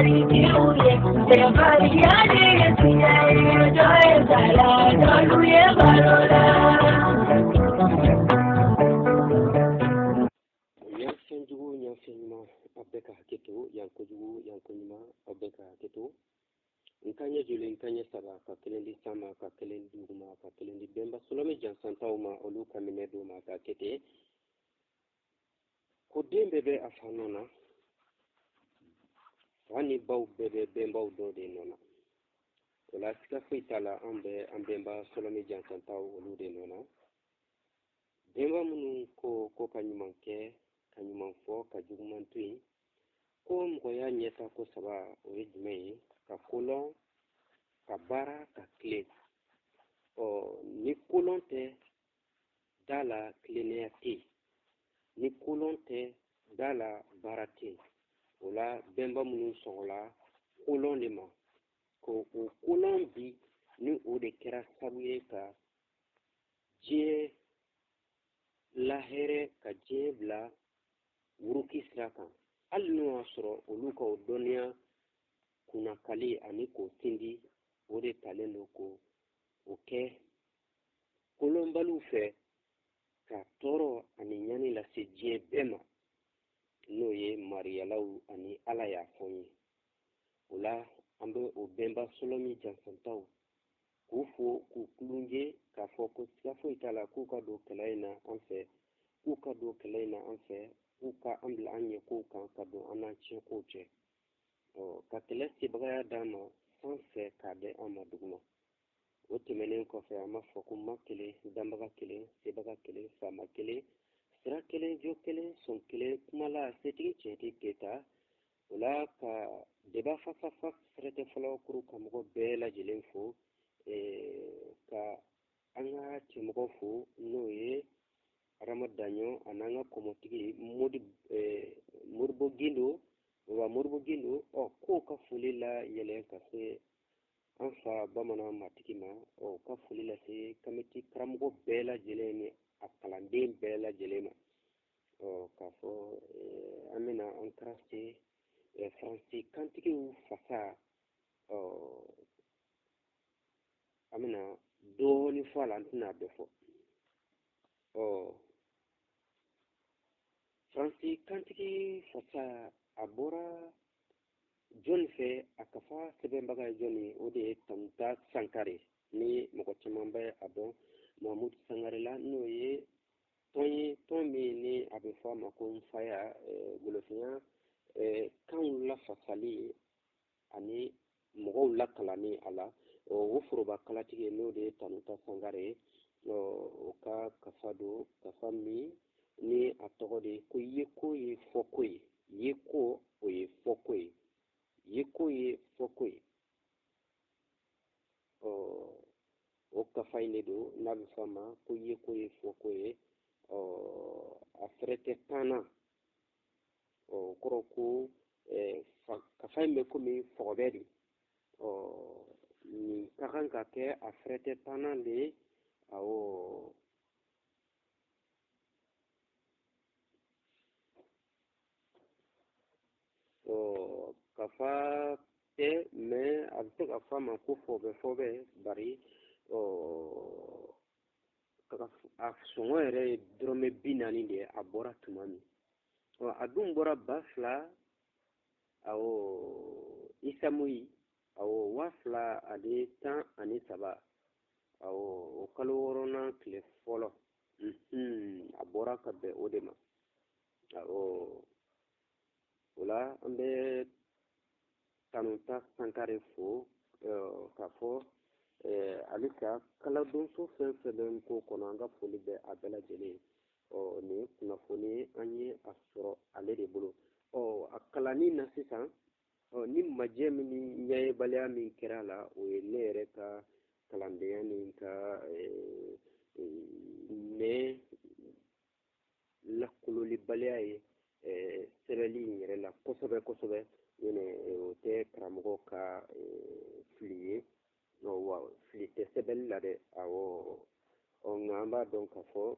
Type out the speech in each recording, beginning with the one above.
Yan fɛn jugu, yan fɛn ɲuman, aw bɛɛ ka hakɛ to. Yan kojugu, yan ko ɲuman, aw bɛɛ ka hakɛ to. N ka ɲɛ joli, n ka ɲɛ saba, ka kelen di san ma, ka kelen di dugu ma, ka kelen di bɛnba solɔmi jansantaw ma, olu ka minɛ d'u ma ka kɛ ten. Ko den bɛɛ bɛ a fa nɔ na, fa ni baw bɛɛ bɛ bɛnbaw dɔ de nɔ na. O la siga foyi t'a la, an bɛ an bɛnba solɔmi jansantaw olu de nɔ na. Bɛnba minnu ko ka ɲuman kɛ, ka ɲuman fɔ, ka juguman to yen, ko mɔgɔya ɲɛta ko saba, o ye jumɛn ye? Ka kolɔn, ka baara, ka tilen. Ɔ ni kolɔn tɛ da la, tilennenya tɛ yen. Ni kolɔn tɛ da la, baara tɛ yen. O la bɛnba minnu sɔgɔla kolɔn de ma, ko o kolɔn bi ni o de kɛra sabu ye ka diɲɛ lahɛrɛ, ka diɲɛ bila wuruki sira kan, hali n'o y'a sɔrɔ olu ka o dɔnniya kunnakali ani k'o sindi, o de talen don ko o kɛ kolɔnbaliw fɛ ka tɔɔrɔ ani ɲani lase diɲɛ bɛɛ ma, n'o ye mariyalaw ani Ala y'a fɔ n ye. O la an bɛ o bɛnba solɔmi jansantaw k'u fo, k'u kulunje, k'a fɔ ko siga foyi t'a la k'u ka don kɛlɛ in na an fɛ, k'u ka don kɛlɛ in na an fɛ, k'u ka an bila an ɲɛ kow kan, ka don an n'an tiɲɛ kow cɛ. Ɔ ka kɛlɛ sebagaya d'an ma san fɛ, k'a di an ma duguma. O tɛmɛnen kɔfɛ, an b'a fɔ ko ma kelen, danbaga kelen, sebaga kelen, faama kelen, sira kelen, jo kelen, sɔn kelen, kumala setigi tiɲɛtigi Keyita. O la ka débat face à face fɛrɛtɛ fɔlɔ kuru ka mɔgɔ bɛɛ lajɛlen fo, ka an ka cɛmɔgɔ fo, n'o ye Arama Daɲɔ, ani an ka kɔmɔtigi Modibo Gindo, wa Modibo Gindo. Ɔ k'o ka foli la yɛlɛn ka se an fa bamanan matigi ma. Ɔ ka foli lase kamiti karamɔgɔ bɛɛ lajɛlen ni a kalanden bɛɛ lajɛlen ma. Ɔ k'a fɔ an bɛna an taara se Faransi kantigiw fasa. Ɔ an bɛna dɔɔnin fɔ a la, an tɛna a bɛɛ fɔ. Ɔ Faransi kantigi fasa, a bɔra jɔnni fɛ? A kafa sɛbɛnbaga ye jɔnni ye? O de ye Tanuta Sankare, ni mɔgɔ caman bɛ a dɔn Mahamudu Sankare la, n'o ye tɔn ye, tɔn min ni a bɛ fɔ a ma ko nfaya golofinya kanw lafasali ani mɔgɔw lakalanni a la. O foroba kalatigi, n'o de ye Tanuta Sankare ye, o ka kafa don, kafa min ni a tɔgɔ de ye ko yeko ye fɔko ye, yeko o ye fɔko ye, yeko ye fɔko ye. Ɔ o kafa in de don n'a bɛ fɔ a ma ko yeko ye fɔko ye. Ɔ a fɛrɛ tɛ tan na. Ɔ o kɔrɔ ko kafa in bɛ komi fɔgɔbɛ de. Ɔ nin ka kan ka kɛ a fɛrɛ tɛ tannan de ye. Awɔ, ɔ kafa tɛ, mɛ a bɛ se ka fɔ a ma ko fɔbɛ fɔbɛ, bari ɔ a sɔngɔ yɛrɛ ye dɔrɔmɛ 40 de ye a bɔra tuma min. Ɔ a dun bɔra 2000, awɔ, isamuyi, awɔ, 2013, awɔ, o kalo wɔɔrɔnan tile fɔlɔ, a bɔra ka bɛn o de ma. Awɔ, o la an bɛ Tanuta Sankare fo k'a fɔ halisa kaladonso fɛn fɛn bɛ nko kɔnɔ, an ka foli bɛ a bɛɛ lajɛlen ye. Ɔ nin ye kunnafoni an ye a sɔrɔ ale de bolo. Ɔ a kalanni na sisan, ɔ ni majɛ min ni ɲɛyebaliya min kɛra a la, o ye ne yɛrɛ ka kalandenya ni n ka nɛn lakololibaliya ye sɛbɛnni in yɛrɛ la kosɛbɛ kosɛbɛ. Ɲinɛ o tɛ karamɔgɔ ka fili ye, wa fili tɛ sɛbɛnni la dɛ. Awɔ, ɔ nka an b'a dɔn k'a fɔ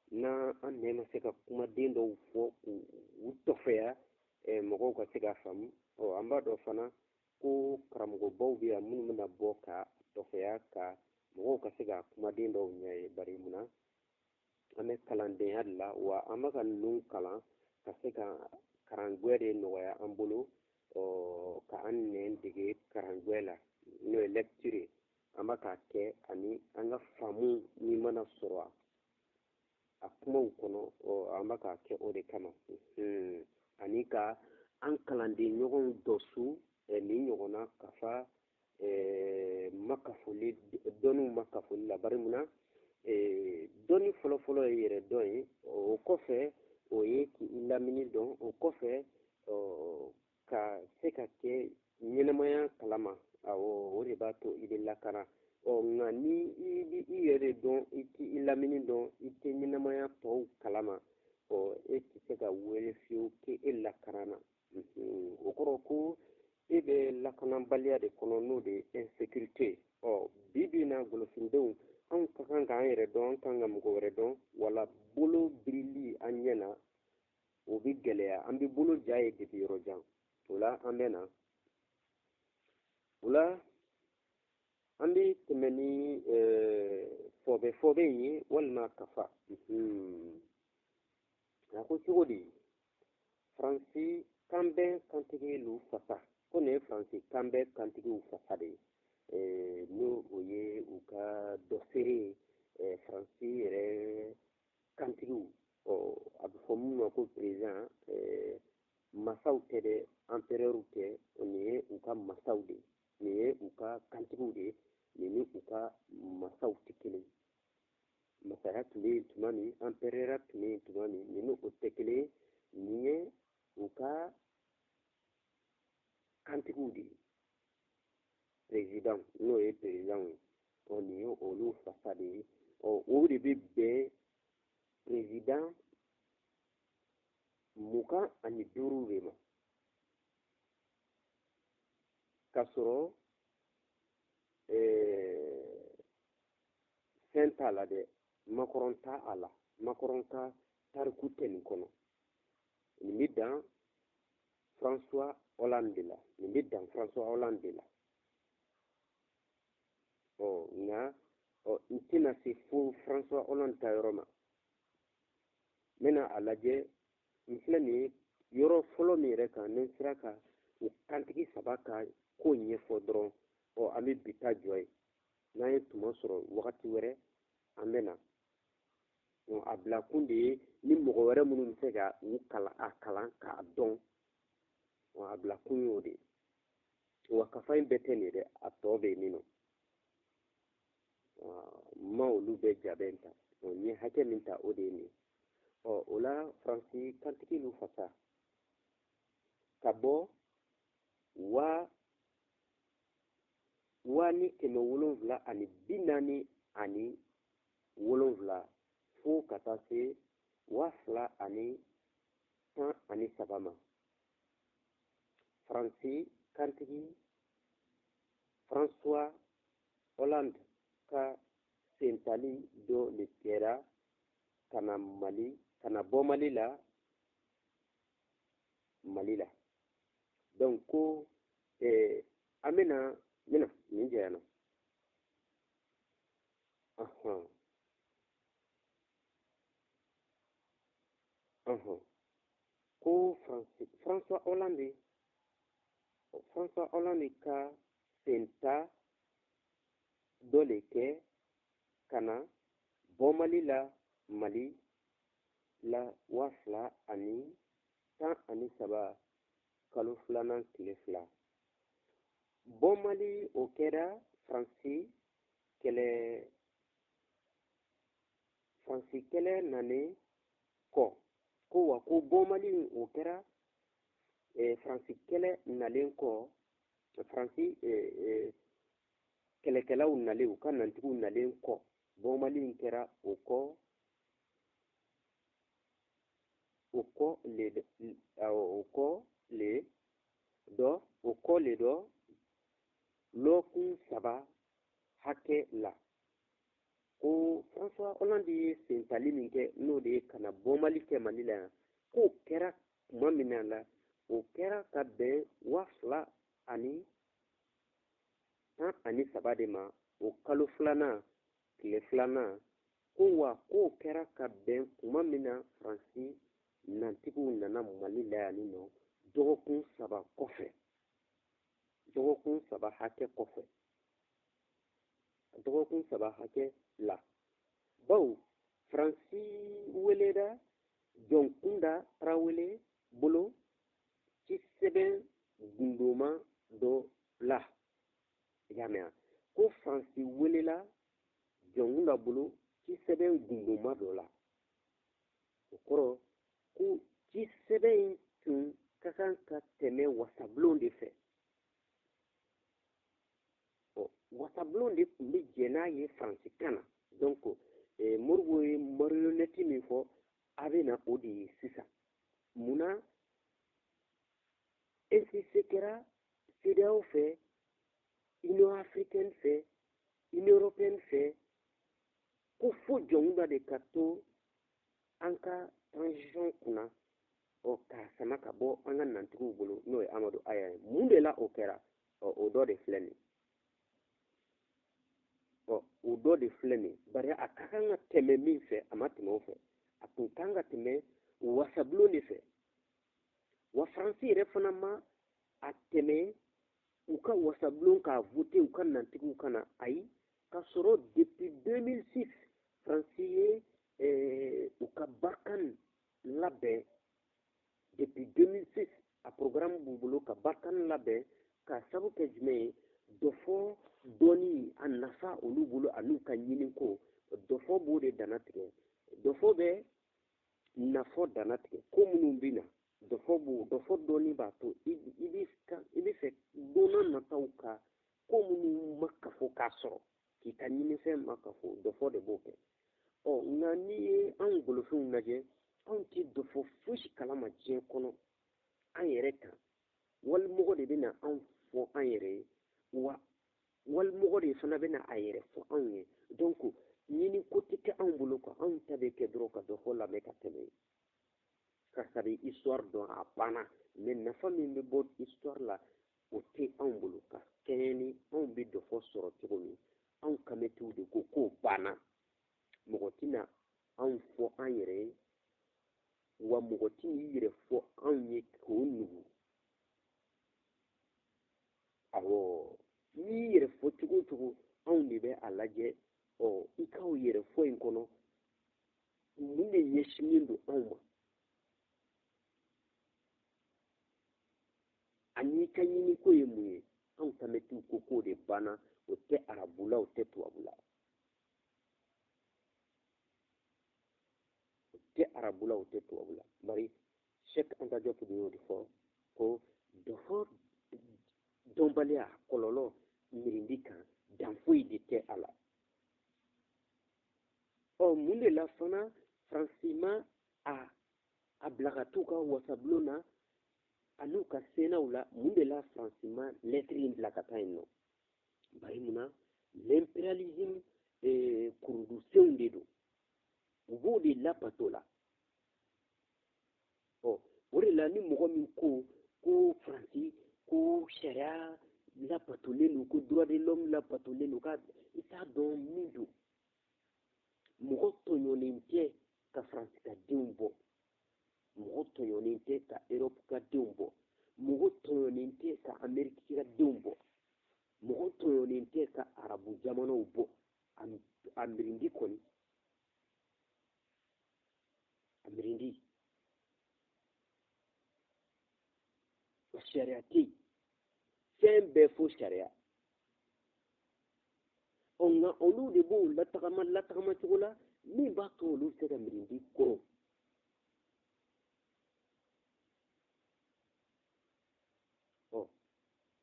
n'an an nɛn ma se ka kumaden dɔw fɔ k'u tɔfɛya, mɔgɔw ka se k'a faamu. Ɔ, an b'a dɔn fana ko karamɔgɔbaw bɛ yan minnu bɛna bɔ ka tɔfɛya ka mɔgɔw ka se ka kumaden dɔw ɲɛ ye. Bari mun na, an bɛ kalandenya de la, wa an bɛ ka ninnu kalan ka se ka karangbɛ de nɔgɔya an bolo, ɔ, ka an nɛn dege karangbɛ la, n'o ye lecture ye. An bɛ k'a kɛ ani an ka faamu min mana sɔrɔ a kumaw kɔnɔ, ɔ, an bɛ k'a kɛ o de kama. Ani ka an kalanden ɲɔgɔnw dɔsu nin ɲɔgɔnna kafa makafoli, dɔnniw makafoli la. Bari mun na, dɔnni fɔlɔfɔlɔ ye yɛrɛ dɔn ye, o kɔfɛ o ye k'i lamini dɔn, o kɔfɛ ka se ka kɛ ɲɛnamaya kalama. Awɔ, o de b'a to i bɛ lakana. Ɔ, nka ni i bɛ i yɛrɛ dɔn, i t'i lamini dɔn, i tɛ ɲɛnamaya tɔw kalama, ɔ, e tɛ se ka wele fiyewu k'e lakanana. O kɔrɔ ko e bɛ lakanabaliya de kɔnɔ, n'o de ye insécurité. Ɔ, bi bi in na, golofindenw, anw ka kan k'an yɛrɛ dɔn, an kan ka mɔgɔ wɛrɛ dɔn, wala bolo birili an ɲɛ na, o bɛ gɛlɛya. An bɛ bolo ja ye depuis yɔrɔ jan. O la an bɛ na, o la an bɛ tɛmɛ ni fɔbɛ fɔbɛ in ye walima kafa. A ko cogo di? Faransi kanbɛn kantigi lu fasa, ko nin ye Faransi kanbɛn kantigiw fasa de ye, n'o o ye u ka dɔ feere ye, Faransi yɛrɛ kantigiw. Ɔ, a bɛ fɔ minnu ma ko président, masaw tɛ dɛ, empereur tɛ, nin ye u ka masaw de ye, nin ye u ka kantigiw de ye, nin ni u ka masaw tɛ kelen. Masaya tun bɛ yen tuma min, empereur tun bɛ yen tuma min, nin ni o tɛ kelen ye. Nin ye u ka kantigiw de ye, président, n'o ye président ye. Ɔ, nin ye olu fasa de ye. Ɔ, o de bɛ bɛn président 25 de ma, k'a sɔrɔ fɛn t'a la dɛ, Macron t'a a la, Macron ka tariku tɛ nin kɔnɔ. Nin bɛ dan François Hollande de la, nin bɛ dan François Hollande de la. Ɔ, nka ɔ, n tɛna se fo François Hollande ta yɔrɔ ma. N bɛna a lajɛ. N filɛ nin ye yɔrɔ fɔlɔ min yɛrɛ kan, ni n sera ka o kantigi saba ka ko ɲɛfɔ dɔrɔn, ɔ, an bɛ bi ta jɔ yen. N'an ye tuma sɔrɔ wagati wɛrɛ, an bɛ na. A bilakun de ye ni mɔgɔ wɛrɛ minnu bɛ se ka u kalan, a kalan k'a dɔn, a bilakun y'o de ye. Wa kafa in bɛɛ tɛ nin ye dɛ, a tɔ bɛ yen nɔ. N ma olu bɛɛ jabɛn ta, n ye hakɛ min ta, o de ye nin ye. Ɔ, o la Faransi kantigi lu fasa ka bɔ 1747 fo ka taa se 2013 ma. Faransi kantigi François Hollande ka sentali dɔ le kɛra ka na Mali, ka na bɔ Mali la, Mali la. Donc ko an bɛna, n bɛna nin jɛya na. Ɔhɔn. Ɔhɔn. Ko François Hollande, François Hollande ka senta dɔ le kɛ ka na bɔ Mali la, Mali la 2013 kalo 2nan tile 2. Bɔ Mali, o kɛra Faransi kɛlɛ, Faransi kɛlɛ nanen kɔ. Ko wa ko bɔ Mali, o kɛra Faransi kɛlɛ nalen kɔ, Faransi kɛlɛkɛlaw nalen, u ka nantigiw nalen kɔ, bɔ Mali in kɛra o kɔ, o kɔ le, awɔ, o kɔ le dɔ, o kɔ le dɔ lɔkun 3 hakɛ la. Ko François Hollande ye sentali min kɛ, n'o de ye ka na bɔ Mali kɛ Mali la yan, k'o kɛra tuma min na la, O kɛra ka bɛn 2013 de ma, o kalo filanan tile filanan. Ko wa k'o kɛra ka bɛn kuma min na Faransi nantigiw nana Mali la yan nɔ dɔgɔkun 3 kɔfɛ, dɔgɔkun 3 hakɛ kɔfɛ, dɔgɔkun 3 hakɛ la. Bawo Faransi welera Jɔnkunda Tarawele bolo ci sɛbɛn gundoma dɔ la. I y'a mɛn wa? Ko Faransi welela Jɔnkunda bolo ci sɛbɛn gundoma dɔ la. O kɔrɔ ko ci sɛbɛn in tun ka kan ka tɛmɛ wasabulon de fɛ. Wasabulon de tun bɛ jɛn n'a ye Faransi ka na. Donc, Modibo ye marionnette min fɔ, a bɛ na o de ye sisan. Mun na insisté kɛra CEDEAO fɛ, Union africaine fɛ, Union européenne fɛ, ko fo Jɔnkunda de ka to an ka transition kunna, k'a sama ka bɔ an ka nantigiw bolo, n'o ye Amadu Aya ye. Mun de la o kɛra? O dɔ de filɛ nin ye. O dɔ de filɛ nin ye. Bari a ka kan ka tɛmɛ min fɛ, a ma tɛmɛ o fɛ. A tun kan ka tɛmɛ wasabulon de fɛ. Wa Faransi yɛrɛ fana ma a tɛmɛ u ka wasabulon k'a voter u ka nantigiw ka na. Ayi, k'a sɔrɔ depuis 2006 Faransi ye u ka Barkhane labɛn. Depuis 2006 a programme b'u bolo ka Barkhane labɛn k'a sabu kɛ jumɛn ye? Dɔfɔ dɔnni a nafa olu bolo an'u ka ɲiniko. Dɔfɔ b'o de dannatigɛ. Dɔfɔ bɛ nafɔ dannatigɛ ko minnu bɛ na. Dɔfɔ b'o, dɔfɔ dɔnni b'a to i bɛ fɛ don n'a nataw ka ko minnu ma kafo k'a sɔrɔ, k'i ka ɲinifɛn ma kafo, dɔfɔ de b'o kɛ. Nka n'i ye anw golofinw lajɛ, anw tɛ dɔfɔ fosi kalama diɲɛ kɔnɔ an yɛrɛ kan. Walimɔgɔ de bɛ na anw fɔ an yɛrɛ ye, wa walimɔgɔ de fana bɛ na a yɛrɛ fɔ anw ye. Donc ɲini ko tɛ kɛ anw bolo quoi, anw ta bɛ kɛ dɔrɔn ka dɔfɔ lamɛn ka tɛmɛ. Karisa bɛ histoire dɔn, a banna. Mais nafa min bɛ bɔ histoire la, o tɛ anw bolo. Ka kɛɲɛ ni anw bɛ dɔfɔ sɔrɔ cogo min, anw kamɛtiw de ko k'o banna. Mɔgɔ tɛna anw fɔ an yɛrɛ ye, wa mɔgɔ tɛn'i yɛrɛ fɔ anw ye k'o nugu. Awɔ, n'i y'i yɛrɛ fɔ cogo o cogo, anw de bɛ a lajɛ. I k'aw yɛrɛ fɔ in kɔnɔ, mun de ɲɛsinnen don anw ma? Ani i ka ɲiniko ye mun ye? Anw kamɛtiw ko k'o de banna, o tɛ arabu la, o tɛ tubabu la. O tɛ arabu la, o tɛ tubabu la. Bari Cheikh Anta Diop de y'o de fɔ ko dɔfɔ dɔnbaliya kɔlɔlɔ mirindi kan, dan foyi de tɛ a la. Mun de la fana Faransi ma a bila ka t'u ka wasabulon na an'u ka senaw la? Mun de la Faransi ma lɛtiri in bila ka taa yen nɔ? Bari mun na l'impérialisme kurudusenw de don, u b'o de labato la. O de la ni mɔgɔ min ko ko Faransi ko sariya labatolen don, ko droit de l'homme labatolen don, k'a i t'a dɔn min don. Mɔgɔ tɔɲɔnen tɛ ka Faransi ka denw bɔ, mɔgɔ tɔɲɔnen tɛ ka Europe ka denw bɔ, mɔgɔ tɔɲɔnen tɛ ka Amérique ka denw bɔ, mɔgɔ tɔɲɔnen tɛ ka arabu jamanaw bɔ. A mirindi kɔni, a mirindi. Wa sariya tɛ yen, fɛn bɛɛ fo sariya. Nka olu de b'o latagama latagama cogo la min b'a to olu bɛ se ka mirindi koron.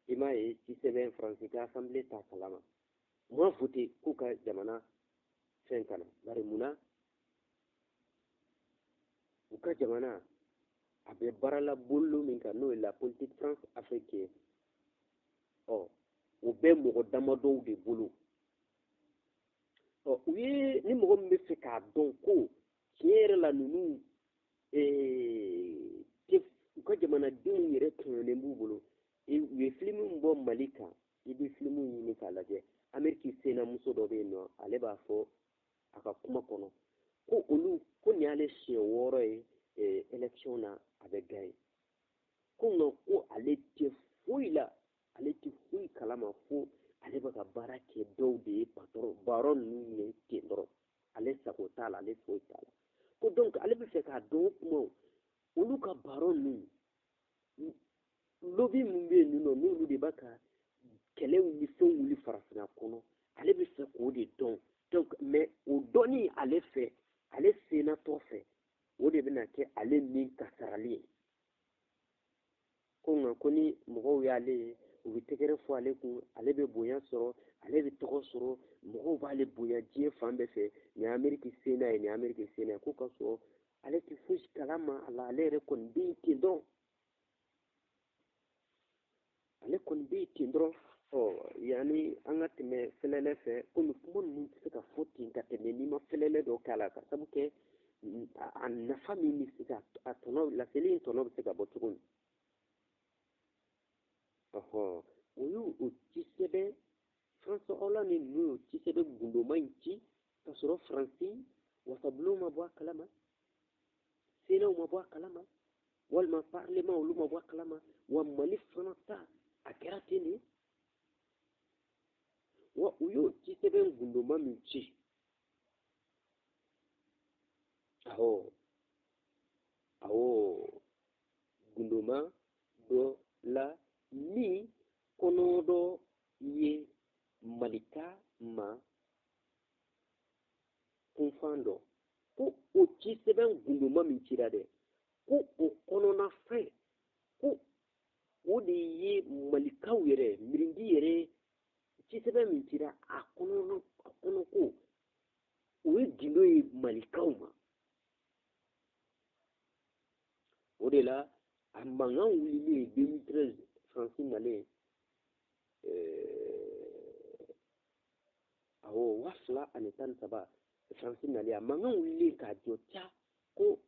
I m'a ye ci sɛbɛn Faransi ka assemblée t'a kalama, u ma voté k'u ka jamana fɛn kana. Bari mun na u ka jamana a bɛ baara la bolo min kan, n'o ye la politique France Afrique ye, o bɛ mɔgɔ damadɔw de bolo. U ye ni mɔgɔ min bɛ fɛ k'a dɔn ko tiɲɛ yɛrɛ la ninnu tɛ ka jamanadenw yɛrɛ tɔɲɔnen b'u bolo. U ye filimu min bɔ Mali kan, i bɛ filimu ɲini k'a lajɛ. Ameriki senamuso dɔ bɛ yen nɔ, ale b'a fɔ a ka kuma kɔnɔ ko olu ko nin y'ale siɲɛ 6 ye élection na a bɛ gagner, ko nka ko ale tɛ foyi la, ale tɛ foyi kalama fo ale bɛ ka baara kɛ dɔw de ye patron baron ninnu ye ten dɔrɔn, ale sago t'a la, ale foyi t'a la. Ko donc ale bɛ fɛ k'a dɔn o kumaw olu ka baron ninnu lobby min bɛ yen nɔ, n'olu de b'a ka kɛlɛw ni fɛnw wuli farafinna kɔnɔ, ale bɛ fɛ k'o de dɔn. Donc mais o dɔnni ale fɛ, ale senatɔ fɛ, o de bɛna kɛ ale min kasarali ye. Ko nka ko ni mɔgɔw y'ale ye, u bɛ tɛgɛrɛ fɔ ale kun, ale bɛ bonya sɔrɔ, ale bɛ tɔgɔ sɔrɔ, mɔgɔw b'ale bonya diɲɛ fan bɛɛ fɛ. Nin ye Ameriki sena ye, nin ye Ameriki sena ye. Ko ka sɔrɔ ale tɛ fosi kalama a la, ale yɛrɛ kɔni bɛ yen ten dɔrɔn, ale kɔni bɛ yen ten dɔrɔn. Yanni an ka tɛmɛ fɛlɛlɛ fɛ, komi kuma ninnu tɛ se ka fɔ ten ka tɛmɛ n'i ma fɛlɛlɛ dɔ k'a la, ka sabu kɛ a nafa min bɛ se ka a tɔnɔ, laseli in tɔnɔ bɛ se ka bɔ cogo min. O y'o o ci sɛbɛn, François Hollande ninnu y'o ci sɛbɛn gundoma in ci ka sɔrɔ Faransi wasabulon ma bɔ a kalama, Sénat ma bɔ a kalama, walima parlement olu ma bɔ a kalama, wa Mali fana ta a kɛra ten de. Wa u y'o ci sɛbɛn gundoma min ci, awɔ awɔ, gundoma dɔ la min kɔnɔ dɔ ye Malika ma kunfan dɔ, ko o ci sɛbɛn gundoma min cira dɛ, ko o kɔnɔna fɛn, ko o de ye Malikaw yɛrɛ miirindi yɛrɛ ci sɛbɛn min cira a kɔnɔ, a kɔnɔ ko o ye gindo ye Malikaw ma. O de la a mankan wulilen 2013 Faransi nalen, awɔ, 2013 Faransi nalen, a mankan wulilen k'a jɔ ca ko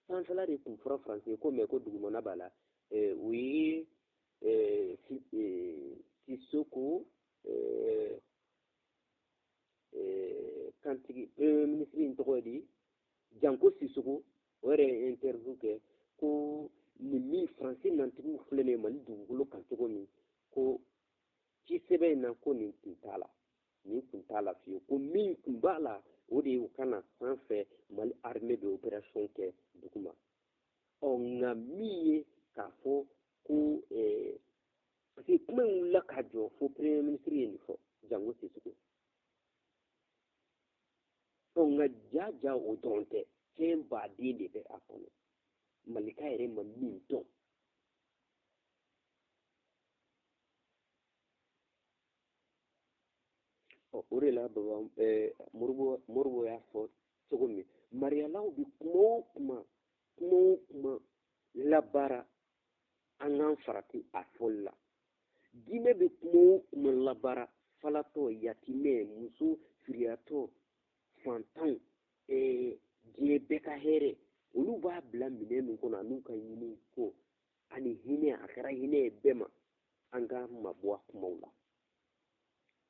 sanfɛla de tun fɔra Faransi ye ko mɛ ko dugumana b'a la. O ye Sisoko kantigi premier ministre in tɔgɔ di Janko Sisoko, o yɛrɛ ye interview kɛ ko nin min Faransi nantigiw filɛ nin ye Mali dugukolo kan cogo min, ko ci sɛbɛn in na ko nin tun t'a la, nin tun t'a la fiyewu, ko min tun b'a la o de ye u ka na sanfɛ Mali armée bɛ opération kɛ duguma. Nka min ye k'a fɔ ko parce que kuma in wulila ka jɔ fo premier ministre ye nin fɔ Janko Sisoko. Nka ja ja o dɔrɔn tɛ, fɛn baden de bɛ a kɔnɔ, Malika yɛrɛ ma min dɔn. O de la baba Moribo y'a fɔ cogo min, Mariyalaw bɛ kuma o kuma, kuma o kuma labaara an k'an farati a fɔli la. Diinɛ bɛ kuma o kuma labaara, falatɔ, yatimɛ, muso firiyatɔ, fantanw, diɲɛ bɛɛ ka hɛrɛ, olu b'a bila minɛn min kɔnɔ an'u ka ɲini ko ani hinɛ, a kɛra hinɛ ye bɛɛ ma, an k'an mabɔ a kumaw la.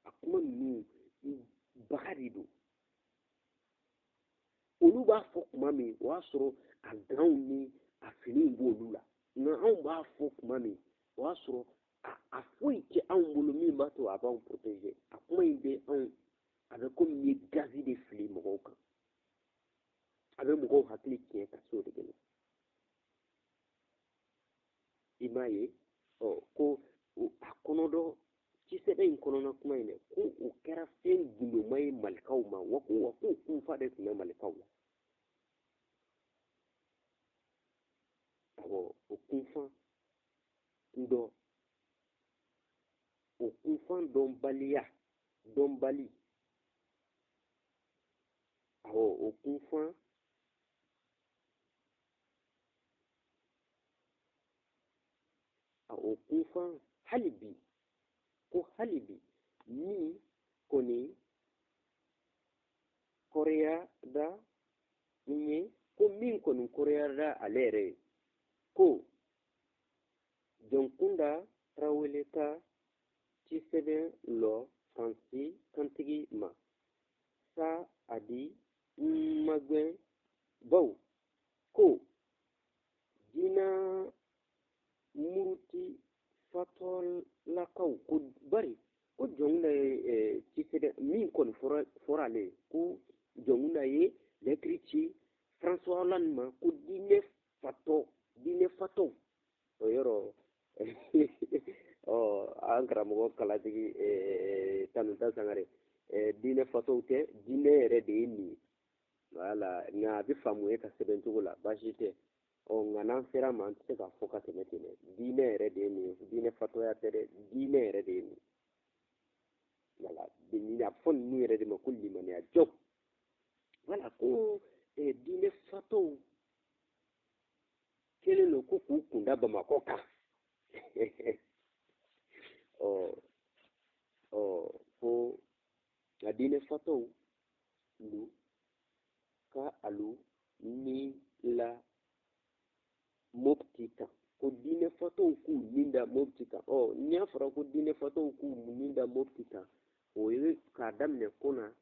A kuma ninnu baga de don. Olu b'a fɔ kuma min, o y'a sɔrɔ a ganw ni a finiw b'olu la. Nka anw b'a fɔ kuma min, o y'a sɔrɔ a foyi tɛ anw bolo min b'a to a b'anw protéger. A kuma in bɛ anw, a bɛ komi n'i ye gazi de fili mɔgɔw kan, a bɛ mɔgɔw hakili tiɲɛ ka se o de ma. I m'a ye, ko a kɔnɔ dɔ ci sɛbɛn in kɔnɔna kuma in dɛ, ko o kɛra fɛn gundoma ye Malikaw ma, wa ko wa k'o kunfa de tun bɛ Malikaw la. Awɔ, o kunfan dɔ, o kunfan dɔnbaliya, dɔnbali, awɔ, o kunfan o kunfan hali bi, ko hali bi min kɔni kɔrɔya da n ye, ko min kɔni kɔrɔya da ale yɛrɛ ye, ko Jɔnkunda Tarawele ka cisɛbɛn lɔ Faransi kantigi ma sa a di magwɛn bawo ko diina muruti fatɔlakaw ko bari ko Jɔnkunda ye cisɛbɛn min kɔni fɔra ale ye ko Jɔnkunda ye lɛtiri ci François Hollande ma ko diinɛ fatɔ diinɛ fatɔw o yɔrɔ ɔ an karamɔgɔ kalatigi Tanuta Sangare diinɛ fatɔw tɛ diinɛ yɛrɛ de ye nin ye wala nka a bɛ faamu e ka sɛbɛn cogo la baasi tɛ ɔ nka n'an sera ma an tɛ se k'a fɔ ka tɛmɛ ten dɛ diinɛ yɛrɛ de ye nin ye diinɛ fatɔya tɛ dɛ diinɛ yɛrɛ de ye nin ye wala a bɛ fɔ ninnu yɛrɛ de ma ko limaniya jɔn wala ko diinɛ fatɔw kɛlen don ko k'u kunda bamakɔ kan ɔ ɔ ko nka diinɛ fatɔw lu ka alu ni la mopti kan ko diinɛ fatɔw k'u ni da mopti kan ɔ n'i y'a fɔra ko diinɛ fatɔw k'u ni da mopti kan o ye k'a daminɛ ko na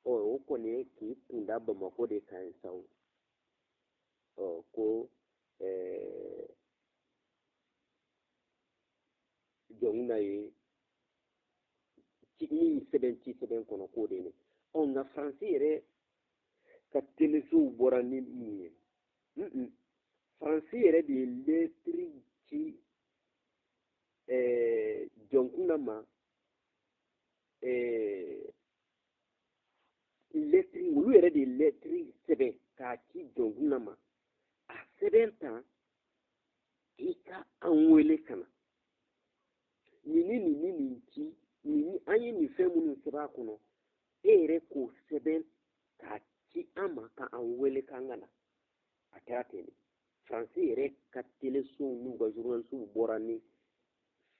ɔ o kɔni ye k'i kunda bamakɔ de kan ye sa o ɔ ko Jɔnkunda ye min sɛbɛn ci sɛbɛn kɔnɔ k'o de ye ɔ nka faransi yɛrɛ ka telesow bɔra ni min ye faransi yɛrɛ de ye lɛtiri ci Jɔnkunda ma lɛtiri olu yɛrɛ de ye lɛtiri sɛbɛn k'a ci Jɔnkunda ma a sɛbɛn tan i ka an wele ka na nin ni nin ni nin ci nin an ye nin fɛn minnu sɛbɛn a kɔnɔ e yɛrɛ k'o sɛbɛn k'a ci an ma ka an wele k'an ka na a kɛra ten de faransi yɛrɛ ka telesow n'u ka journalisiw bɔra ni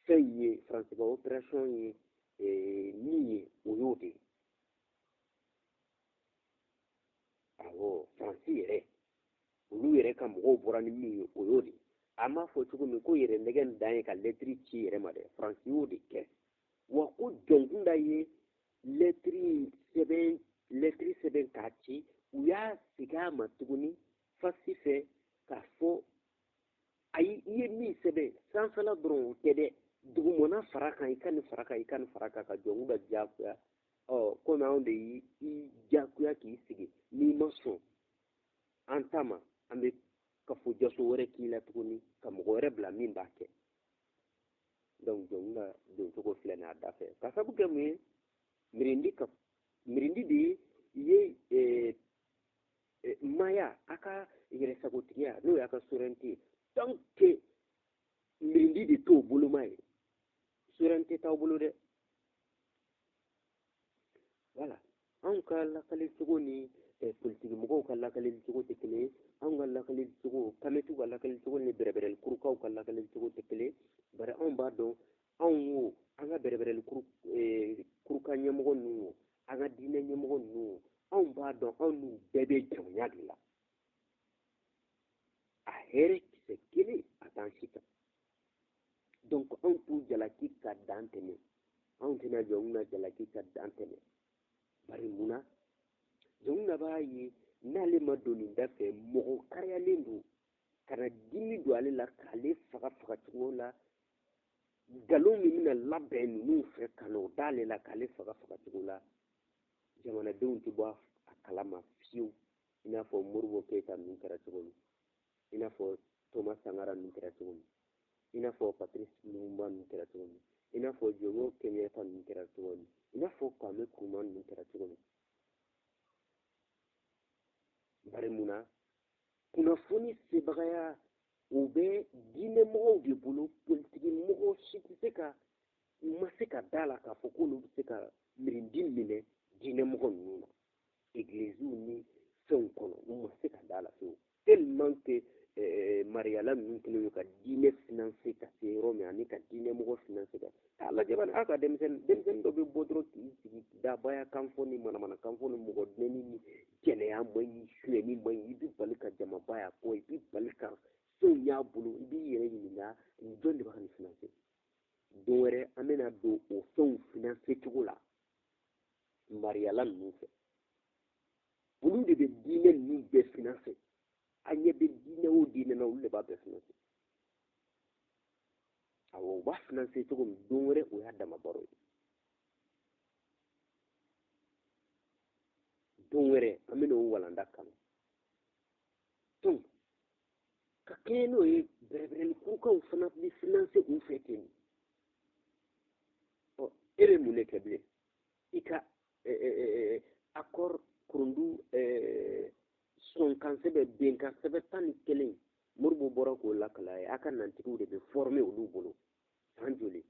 fɛn ye faransi ka operation ye min ye o y'o de ye awɔ faransi yɛrɛ olu yɛrɛ ka mɔgɔw bɔra ni min ye o y'o de ye an b'a fɔ cogo min ko yɛrɛ nɛgɛn dan ye ka lɛtiri ci yɛrɛ ma dɛ faransi y'o de kɛ wa ko jɔnkunda ye lɛtiri sɛbɛn lɛtiri sɛbɛn k'a ci u y'a segin a ma tuguni fasi fɛ k'a fɔ ayi i ye min sɛbɛn sanfɛla dɔrɔn o tɛ dɛ dugumana fara kan i ka nin fara kan i ka nin fara kan ka jɔnkunda diyagoya ɔ komi anw de y'i diyagoya k'i sigi n'i ma sɔn an ta ma an bɛ kafo jaso wɛrɛ k'i la tuguni ka mɔgɔ wɛrɛ bila min b'a kɛ donc jɔnkunda doncogo filɛ nin a da fɛ ka sabu kɛ mun ye mirindi ka mirindi de ye maaya a ka yɛrɛsagotigiya n'o y'a ka souveraineté ye tant que mirindi de t'o boloma ye souveraineté t'aw bolo dɛ wala anw ka lakali cogo ni politiki mɔgɔw ka lakali cogo tɛ kelen ye anw ka lakali cogo kamɛtiw ka lakali cogo ni bɛrɛbɛrɛli kurukaw ka lakali cogo tɛ kelen ye bari anw b'a dɔn anw wo an ka bɛrɛbɛrɛli kuruka ɲɛmɔgɔ ninnu wo an ka diinɛ ɲɛmɔgɔ ninnu wo anw b'a dɔn anw n'u bɛɛ bɛ jɔnya de la a hɛrɛ kisɛ kelen a t'an si kan donc anw t'u jalaki ka dan tɛmɛ anw tɛna jɔnkunda jalaki ka dan tɛmɛ bari mun na jɔnkunda b'a ye n'ale ma don nin da fɛ mɔgɔ kariyalen don ka na dimi don ale la k'ale faga faga cogo la nkalon min bɛna labɛn ninnu fɛ ka n'o d'ale la k'ale faga faga cogo la jamanadenw tɛ bɔ a kalama fiyewu i n'a fɔ modibo keyita ninnu kɛra cogo min i n'a fɔ thomas sankara ninnu kɛra cogo min i n'a fɔ patrice lumumba ninnu kɛra cogo min i n'a fɔ jomo kenyatta ninnu kɛra cogo min i n'a fɔ kwame nkrumah ninnu kɛra cogo min bari mun na kunnafoni sebagaya o bɛ diinɛmɔgɔw de bolo politiki mɔgɔ si tɛ se ka u ma se ka da la k'a fɔ k'olu bɛ se ka mirindi minɛ diinɛmɔgɔ ninnu na egiliziw ni fɛnw kɔnɔ u ma se ka da la fiyewu tellement que mariyala ninnu kɛlen don ka diinɛ financer ka se yɔrɔ min ani ka diinɛ mɔgɔ financer ka k'a lajɛ bani a ka denmisɛnnin dɔ bɛ bɔ dɔrɔn k'i sigi dabaya kan fɔ ni manamana kan fɔ ni mɔgɔ nɛni ni jɛnɛya man ɲi sonyɛni man ɲi i bɛ bali ka jamaba y'a kɔ i bɛ bali ka fɛnw y'a bolo. I b'i yɛrɛ ɲininka, jɔn de b'a ka nin financer? Don wɛrɛ an bɛna don o fɛnw financer cogo la mariyala ninnu fɛ. Olu de bɛ diinɛ ninnu bɛɛ financer. An ɲɛ bɛ diinɛ o diinɛ na, olu de b'a bɛɛ financer. Awɔ, u b'a financer cogo min, don wɛrɛ o y'a dama baro ye. Don wɛrɛ an bɛna o walanda kalan. Donc ka kɛɲɛ n'o ye, bɛrɛbɛrɛni kurukaw fana bɛ financer u fɛ ten. Ɔ, e bɛ mun de kɛ bilen? I ka accord kurundu sɔnkan sɛbɛn, bɛnkan sɛbɛn 11, Modibo bɔra k'o lakala ye. A ka nantigiw de bɛ former olu bolo san joli?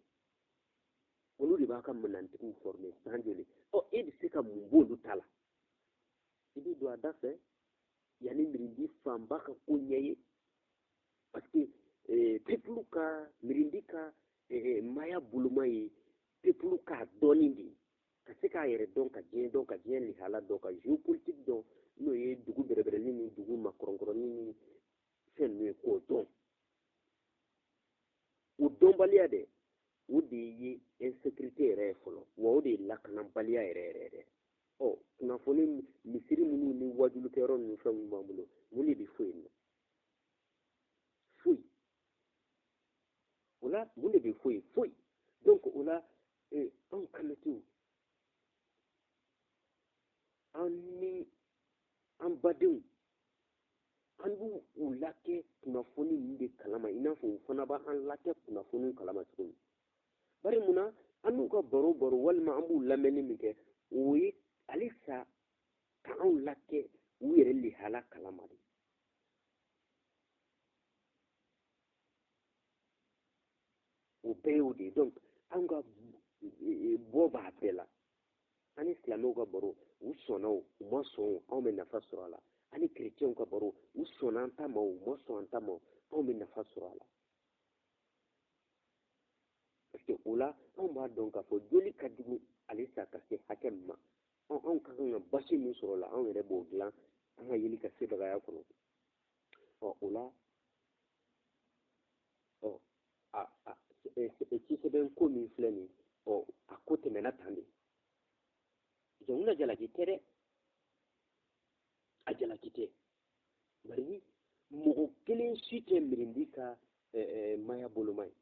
Olu de b'a ka nantigiw former san joli? Ɔ, e bɛ se ka mun b'olu ta la? I bɛ don a da fɛ yanni mirindi fanba ka ko ɲɛ ye, parce que peuple ka mirindi ka maya boloma ye peuple k'a dɔɔni de ye, ka se k'a yɛrɛ dɔn, ka diɲɛ dɔn, ka diɲɛ lihala dɔn, ka géopolitique dɔn, n'o ye dugu bɛrɛbɛrɛli ni dugu makɔrɔnkɔrɔni ni fɛn ninnu ye, k'o dɔn. O dɔnbaliya dɛ, o de ye insécurité yɛrɛ ye fɔlɔ, wa o de ye lakanabaliya yɛrɛ yɛrɛ yɛrɛ. Ɔ, kunnafoni misiri minnu ni wajulikɛyɔrɔ ninnu fɛn minnu b'an bolo, mun de bɛ foyi yen nɔ? Foyi. O la, mun de bɛ foyi? Foyi. Donc o la, anw kamɛtiw, an ni an badenw, an b'u u lakɛ kunnafoni ninnu de kalama, i n'a fɔ u fana b'an lakɛ kunnafoniw kalama cogo min. Bari munna an n'u ka baro baro walima an b'u lamɛnni min kɛ, o ye halisa ka anw lakɛ u yɛrɛ lihala kalama de. O bɛɛ y'o de ye. Donc anw ka bɔ b'a bɛɛ la. An ni silamɛw ka baro, u sɔnna o, u ma sɔn o, anw bɛ nafa sɔrɔ a la. An ni kerecɛnw ka baro, u sɔnna an ta ma o, u ma sɔn an ta ma o, anw bɛ nafa sɔrɔ a la. Parce que o la, anw b'a dɔn k'a fɔ joli ka jugu halisa ka se hakɛ min ma. Anw ka kan ka basi min sɔrɔ o la, anw yɛrɛ b'o dilan an ka yeli ka sebagaya kɔnɔ. Ɔ, o la, ɔ, a a cisɛbɛn ko min filɛ nin ye, ɔ, a ko tɛmɛna tan de. Jɔnkuna jalaki tɛ dɛ, a jalaki tɛ. Bari mɔgɔ kelen si tɛ mirindi ka maya boloma ye.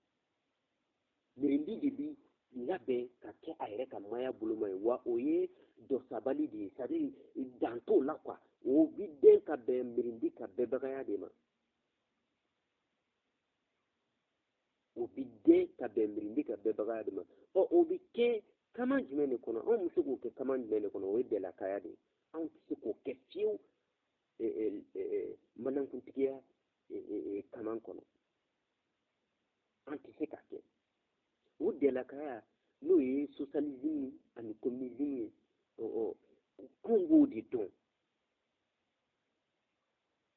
Mirindi de bi labɛn ka kɛ a yɛrɛ ka maya boloma ye, wa o ye dɔsabali de ye, c'est à dire dan t'o la quoi. O bi den ka bɛn mirindi ka bɛɛbagaya de ma. O bi den ka bɛn mirindi ka bɛɛbagaya de ma. Ɔ, o bi kɛ kama jumɛn de kɔnɔ? Anw bɛ se k'o kɛ kama jumɛn de kɔnɔ? O ye bɛlakaya de ye. Anw tɛ se k'o kɛ fiyewu manankuntigiya kaman kɔnɔ. An tɛ se k'a kɛ. O dɛlakaya, n'o ye socialisme ani communisme ye, ɔ, anw b'o de dɔn.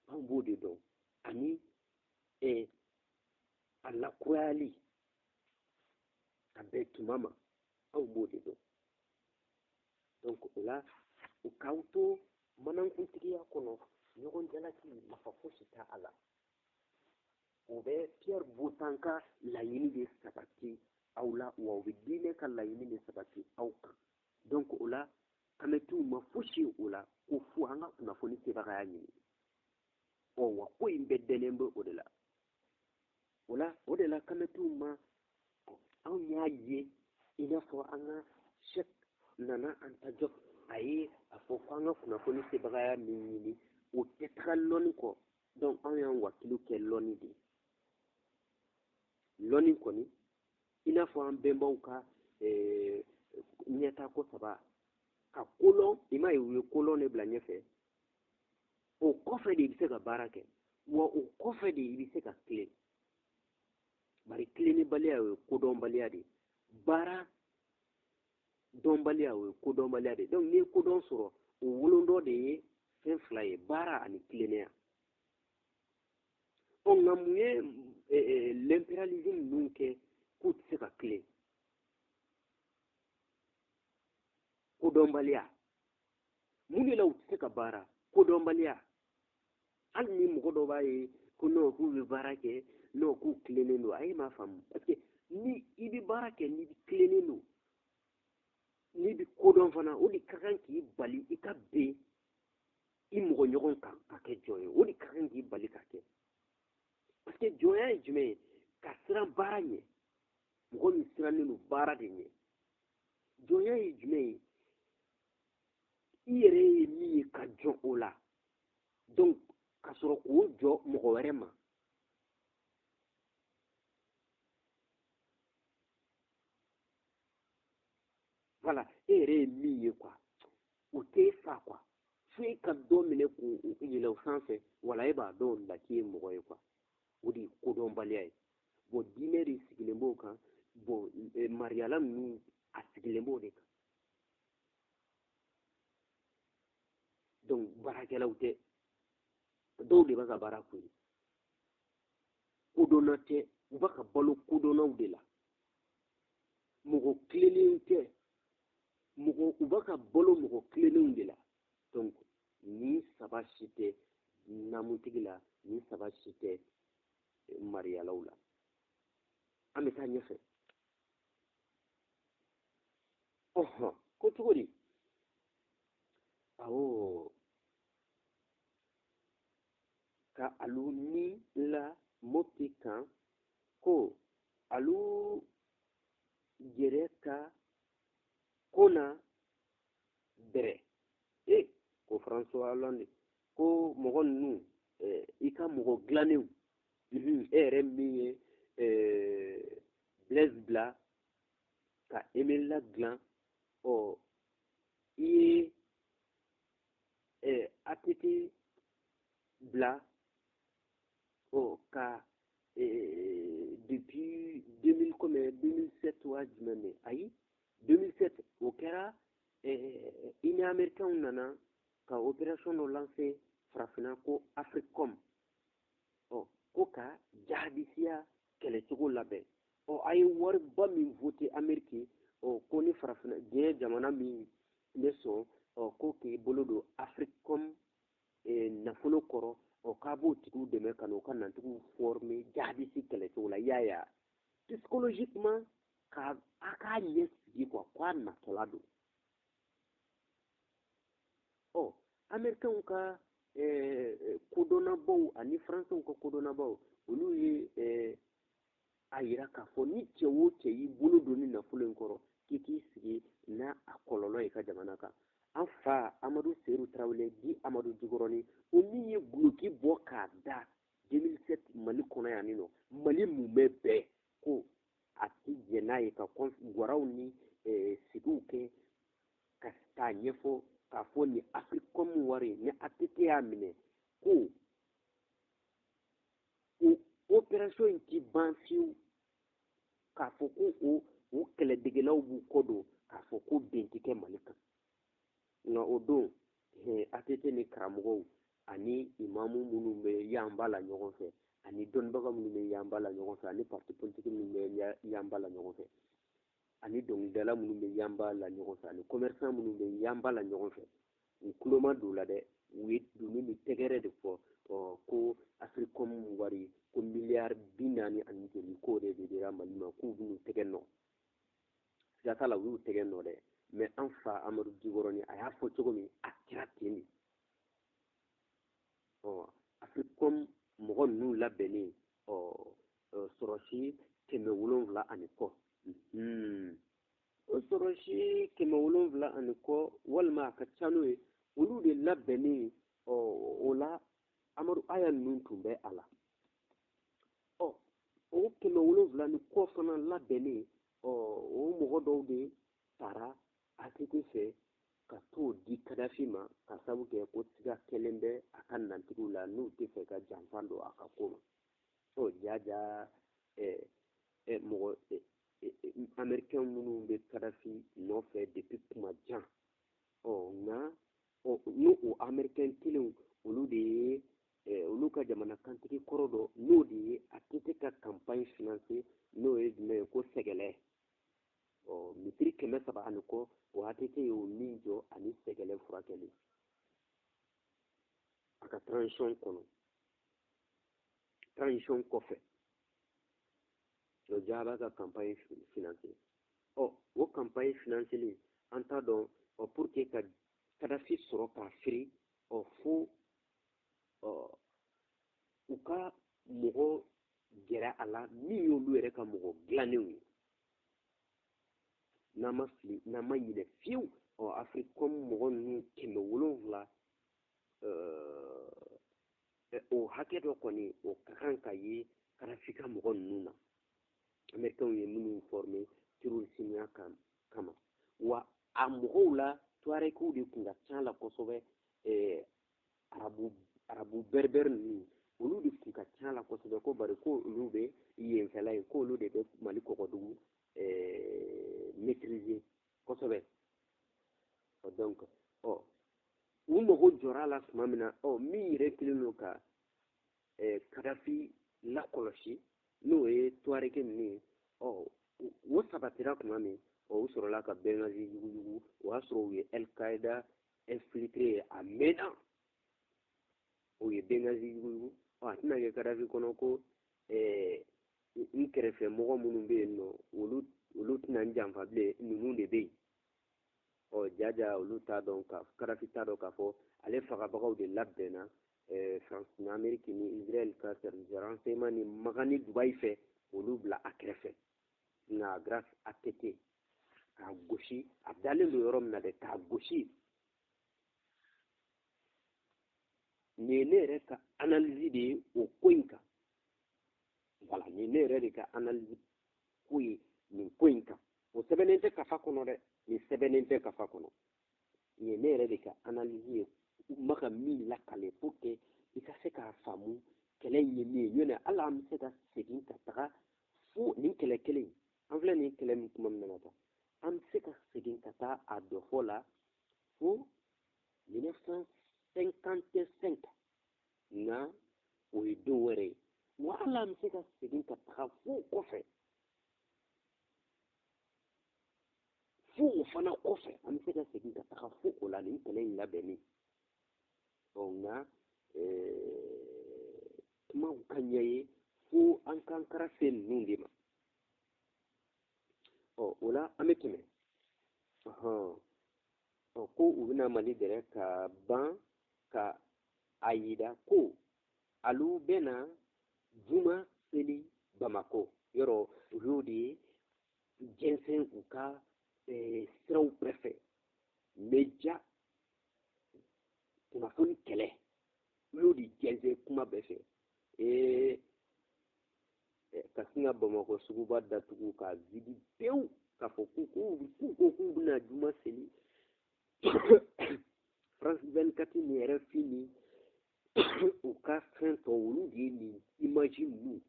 Anw b'o de dɔn. Ani a lakurayali ka bɛn tuma ma, anw b'o de dɔn. Donc o la, u k'aw to manankuntigiya kɔnɔ, ɲɔgɔn jalaki nafa fosi t'a la. O bɛ Pierre Botan ka laɲini de sabati aw la, wa o bɛ diinɛ ka laɲini de sabati aw kan. Donc o la, kamɛtiw ma fosi o la ko fo an ka kunnafoni sebagaya ɲini. Ɔ, wa ko in bɛɛ dɛnnen bɛ o de la. O la, o de la kamɛtiw ma, anw y'a ye i n'a fɔ an ka Cheikh Nana Anta Diop, a ye a fɔ ko an ka kunnafoni sebagaya min ɲini, o tɛ taga lɔnni kɔ. Donc anw y'an wakilu kɛ lɔnni de ye. Lɔnni kɔni, i n'a fɔ an bɛnbaw ka ɲɛta ko saba, ka kolɔn, i m'a ye u ye kolɔn de bila ɲɛfɛ. O kɔfɛ de i bɛ se ka baara kɛ, wa o kɔfɛ de i bɛ se ka tilen. Bari tilennibaliya, o ye kodɔnbaliya de ye. Baara dɔnbaliya, o ye kodɔnbaliya de ye. Donc n'i ye kodɔn sɔrɔ, o wolondɔ de ye fɛn fila ye, baara ani tilennenya. Ɔ, nka mun ye l'impérialisme ninnu kɛ k'u tɛ se ka tilen? Kodɔnbaliya. Mun de la u tɛ se ka baara? Kodɔnbaliya. Hali ni mɔgɔ dɔ b'a ye ko Ko non, k'u bɛ baara kɛ, non, k'u tilennen don. A ye m'a faamu, parce que ni i bɛ baara kɛ, n'i tilennen don, n'i bɛ kodɔn fana, o de ka kan k'i bali i ka ben i mɔgɔ ɲɔgɔn kan ka kɛ jɔn ye. O de ka kan k'i bali ka kɛ, parce que jɔnya ye jumɛn ye? Ka siran baara ɲɛ. Mɔgɔ min sirannen don baara de ɲɛ. Jɔnya ye jumɛn ye? I yɛrɛ ye min ye ka jɔn o la, donc ka sɔrɔ k'o jɔ mɔgɔ wɛrɛ ma. Voilà, e yɛrɛ ye min ye quoi, o t'e fa quoi, fo e ka dɔ minɛ k'o yɛlɛ o sanfɛ. Wala e b'a dɔn o la k'i ye mɔgɔ ye quoi. O de ye kodɔnbaliya ye. Bon, diinɛ de sigilen b'o kan. Bon, mariyala ninnu a sigilen b'o de kan. Donc baarakɛlaw tɛ, dɔw de b'a ka baara k'u ye. Kodɔnna tɛ, u b'a ka balo kodɔnnaw de la. Mɔgɔ tilennenw tɛ, mɔgɔ u b'a ka balo mɔgɔ tilennenw de la. Donc nin saba si tɛ namutigi la, nin saba si tɛ mariyalaw la. An bɛ taa ɲɛfɛ. Ɔhɔn, ko cogo di? Awɔ, ka alu ni la Mopti kan, ko alu yɛrɛ ka ko na bɛrɛ. E ko François Hollande ko mɔgɔ ninnu, i ka mɔgɔ dilannenw, e yɛrɛ min ye Blaise bila ka MNLA dilan, ɔ i ye ATT bila, ɔ ka depuis 2000 combien, 2007 wa jumɛn de? Ayi, 2007 o kɛra. Union américain nana ka opération dɔ lancer farafinna ko Africom, ɔ ko ka jahadisiya kɛlɛcogo labɛn. Ɔ a ye wariba min voté Amérique, ɔ ko ni farafinna diɲɛ jamana min bɛ sɔn, ɔ ko k'i bolo don Africom nafolo kɔrɔ, ɔ k'a b'o tigiw dɛmɛ ka n'u ka nantigiw former jahadisi kɛlɛcogo la. I y'a ye a psychologiquement ka a k'a ɲɛ sigi quoi, k'a natɔla don. Ɔ américains ka kodɔnnabaw ani faransɛw ka kodɔnnabaw, olu ye a yira k'a fɔ ni cɛ o cɛ y'i bolo don ni nafolo in kɔrɔ, k'i k'i sigi n'a a kɔlɔlɔ ye ka jamana kan. An fa Amadu Seyidu Tarawele di Amadu Jikɔrɔni, o min ye guloki bɔ k'a da 2007 Mali kɔnɔ yan nɔ, Mali mumɛ bɛɛ ko a ti jɛn n'a ye ka gwaraw ni sigiw kɛ ka k'a ɲɛfɔ k'a fɔ ni Africom wari ni ATT y'a minɛ, ko o opération in ti ban fiyewu, k'a fɔ ko o kɛlɛdegelaw b'u kɔ don, k'a fɔ ko ben ti kɛ Mali kan. Nka o don ATT ni karamɔgɔw ani imamu minnu bɛ yanba la ɲɔgɔn fɛ, ani dɔnnibaga minnu bɛ yanba la ɲɔgɔn fɛ, ani parti politique minnu bɛ yanba la ɲɔgɔn fɛ, ani dɔnkilidala minnu bɛ yanba la ɲɔgɔn fɛ, ani commerçant minnu bɛ yanba la ɲɔgɔn fɛ, u tulo ma don o la dɛ. U ye doni ni tɛgɛrɛ de fɔ, ɔ ko Africom wari ko miliyari 40 ani joli k'o de dira Mali ma, k'u bɛn'u tɛgɛ nɔ. Siga t'a la, u y'u tɛgɛ nɔ dɛ. Mais an fa Amadu Jikɔrɔni a y'a fɔ cogo min, a kɛra ten de. Ɔ Africom mɔgɔ ninnu labɛnnen, ɔ sɔrɔsi 700 ani kɔ, o sɔrɔsi 700 ani kɔ walima a ka ca n'o ye, olu de labɛnnen. Ɔ o la Amadu Aya ninnu tun bɛ a la. Ɔ o 700 ni kɔ fana labɛnnen, ɔ o mɔgɔ dɔw de taara ATT fɛ ka t'o di Kadafi ma, ka sabu kɛ ko siga kɛlen bɛ a ka nantigiw la, n'u tɛ fɛ ka janfa don a ka ko ma. Ɔ jaja mɔgɔ américain minnu bɛ Kadafi nɔfɛ depuis kuma jan, ɔ nka ɔ n'o o américain kelenw, olu de ye olu ka jamana kantigi kɔrɔ dɔ, n'o de ye ATT ka campagne financer, n'o ye jumɛn ye? Ko sɛgɛlɛ. Ɔ misiri 300 ani kɔ, o ATT ye o min jɔ ani sɛgɛlɛ furakɛli a ka transition kɔnɔ. Transition kɔfɛ, o ja b'a ka campagne financer. Ɔ, o campagne financeli, an t'a dɔn. Ɔ, pour que ka Kadafi sɔrɔ k'a firi, ɔ, fo ɔ u ka mɔgɔ gɛrɛ a la min y'olu yɛrɛ ka mɔgɔ dilannenw ye. N'an ma fili, n'an ma ɲinɛ fiyewu, ɔ, Africom mɔgɔ ninnu 700, o hakɛ dɔ kɔni, o ka kan ka ye Kadafi ka mɔgɔ ninnu na, Américains ye minnu former terrorisme kama. Wa a mɔgɔw la, Tuarɛkiw de tun ka ca la kosɛbɛ, arabu berbère ninnu, olu de tun ka ca la kosɛbɛ, ko bari ko olu bɛ yenfɛla ye, ko olu de bɛ Mali kɔgɔdugu maîtriser kosɛbɛ. Donc, ɔ, u mago jɔra a la tuma min na, ɔ, min yɛrɛ kɛlen don ka Kadafi lakɔlɔsi, n'o ye Tuareg ninnu ye, ɔ, o sabatira tuma min, ɔ, u sɔrɔla ka Benghazi yuguyugu. O y'a sɔrɔ u ye El-Qaïda infiltré a mɛnna, o ye Benghazi yuguyugu. Ɔ, a tɛna kɛ Kadafi kɔnɔ ko n kɛrɛfɛ mɔgɔ minnu bɛ yen nɔ, olu tɛna n janfa bilen, ninnu de bɛ yen. Ɔ, jaja olu t'a dɔn ka Kadafi t'a dɔn k'a fɔ ale fagabagaw de labɛnna France ni Amérique ni Israël ka service de renseignement ni Makan ni Dubaï fɛ, olu bila a kɛrɛfɛ. Nka grâce ATT, k'a gosi a dalen don yɔrɔ min na dɛ, k'a gosi. Nin ye ne yɛrɛ ka analyse de ye o ko in kan. Voilà, nin ye ne yɛrɛ de ka analyse ko ye nin ko in kan. O sɛbɛnnen tɛ kafa kɔnɔ dɛ, nin sɛbɛnnen tɛ kafa kɔnɔ. Nin ye ne yɛrɛ de ka analyse ye, n ma ka min lakale pour que i ka se k'a faamu kɛlɛ in ye min ye. Ɲɔntɛ hali an bɛ se ka segin ka taga fo nin kɛlɛ kelen in, an filɛ nin kɛlɛ min kuma min na tan, an bɛ se ka segin ka taa a dɔfɔ la fo 1955, nka o ye don wɛrɛ ye. Wa hali an bɛ se ka segin ka taga fo kɔfɛ, fo o fana kɔfɛ, an bɛ se ka segin ka taga fo o la nin kɛlɛ in labɛnni. Ɔ, nka kumaw ka ɲɛ ye fo an k'an kara se ninnu de ma. Ɔ, o la an bɛ tɛmɛ. Ɔ, ko u bɛna Mali dɛrɛ ka ban ka a yira ko alu bɛna juma seli Bamakɔ. Yɔrɔ u y'o de ye jɛnsɛn u ka siraw bɛɛ fɛ, media kunnafoni kɛlɛ, u y'o de jɛnsɛn kuma bɛɛ fɛ. Ka sin ka Bamakɔ suguba datugu k'a vide pewu, k'a fɔ k'u ko k'u bɛna juma seli. France 24 ni RFI ni u ka fɛn tɔ, olu de ye nin image ninnu,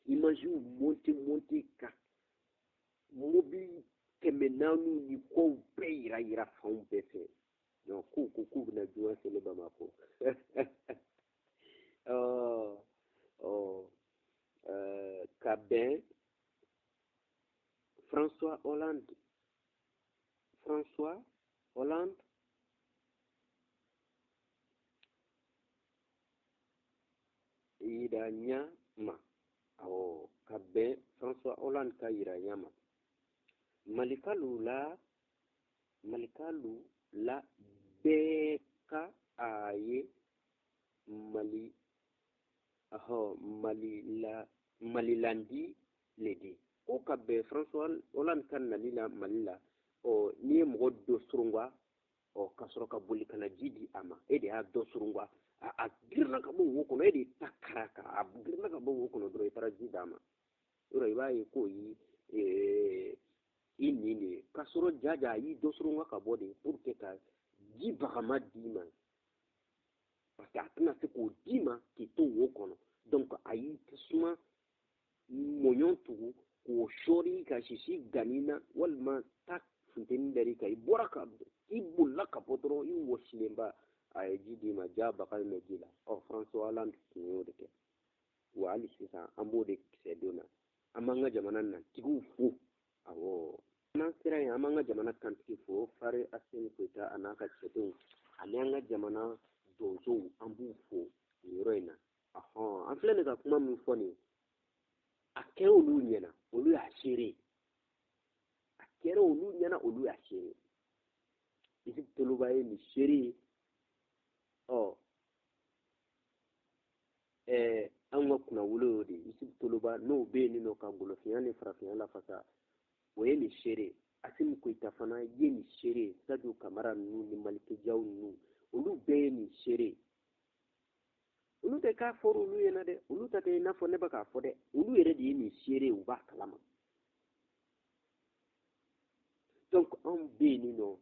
image monte monte ka mobili 400 ni kɔw bɛɛ yira yira fanw bɛɛ fɛ. Donc k'u ko k'u bɛna juma seli Bamakɔ. Ɔ, ɔ, ka bɛn François Hollande, François Hollande yira ɲa ma. Awɔ, ka bɛn François Hollande ka yira ɲa ma. Malikalu la, Malikalu la bɛɛ ka a ye Mali, ɔhɔ, Mali la, Malilandi le di. Ko ka bɛn François Hollande ka nali la Mali la, ɔ, n'i ye mɔgɔ dɔ surunga, ɔ, ka sɔrɔ ka boli ka na ji di a ma, e de y'a dɔ surunga, a girinna ka bɔ wo kɔnɔ, e de ta kara kan, a girinna ka bɔ wo kɔnɔ dɔrɔn, i taara ji d'a ma. Yɔrɔ i b'a ye k'o y'i i nin de ye, k'a sɔrɔ jaja a y'i dɔ surunga ka bɔ de pour que ka ji bagama d'i ma, parce que a tɛna se k'o d'i ma k'i to wo kɔnɔ. Donc a y'i tasuma mɔɲɔn tugu k'o sɔɔri ka sisi gani na, walima ta funteni dar'i kan, i bɔra ka i bolila ka bɔ dɔrɔn, i wɔsilenba, a ye ji d'i ma, ja baga in bɛ ji la. Ɔ, François Hollande tun y'o de kɛ. Wa hali sisan an b'o de kisɛ don na, an b'an ka jamana natigiw fo. Awɔ, n'an sera yen, an b'an ka jamana kantigi fo, Fare Asimi Goyita a n'a ka cɛdenw, ani an ka jamana donsow, an b'u fo nin yɔrɔ in na. Ɔhɔn, An filɛ nin ka kuma min fɔ nin ye, a kɛra olu ɲɛna, olu y'a seere. A kɛra olu ɲɛna, olu y'a seere. Isuf Toloba ye nin seere ye. Ɔ anw ka kunnawolo y'o de ye. Isuf Toloba n'o bɛ yen nɔ ka golofinya ni farafinya lafasa, o ye nin seere ye. Asimi Goyita fana ye nin seere ye. Sadio Kamara ninnu ni Maliki Jaw ninnu, olu bɛɛ ye nin seere ye. Olu tɛ k'a fɔra olu ɲɛna dɛ, olu ta tɛ i n'a fɔ ne bɛ k'a fɔ dɛ, olu yɛrɛ de ye nin seere ye, u b'a kalama. Donc anw bɛ yen nɔ,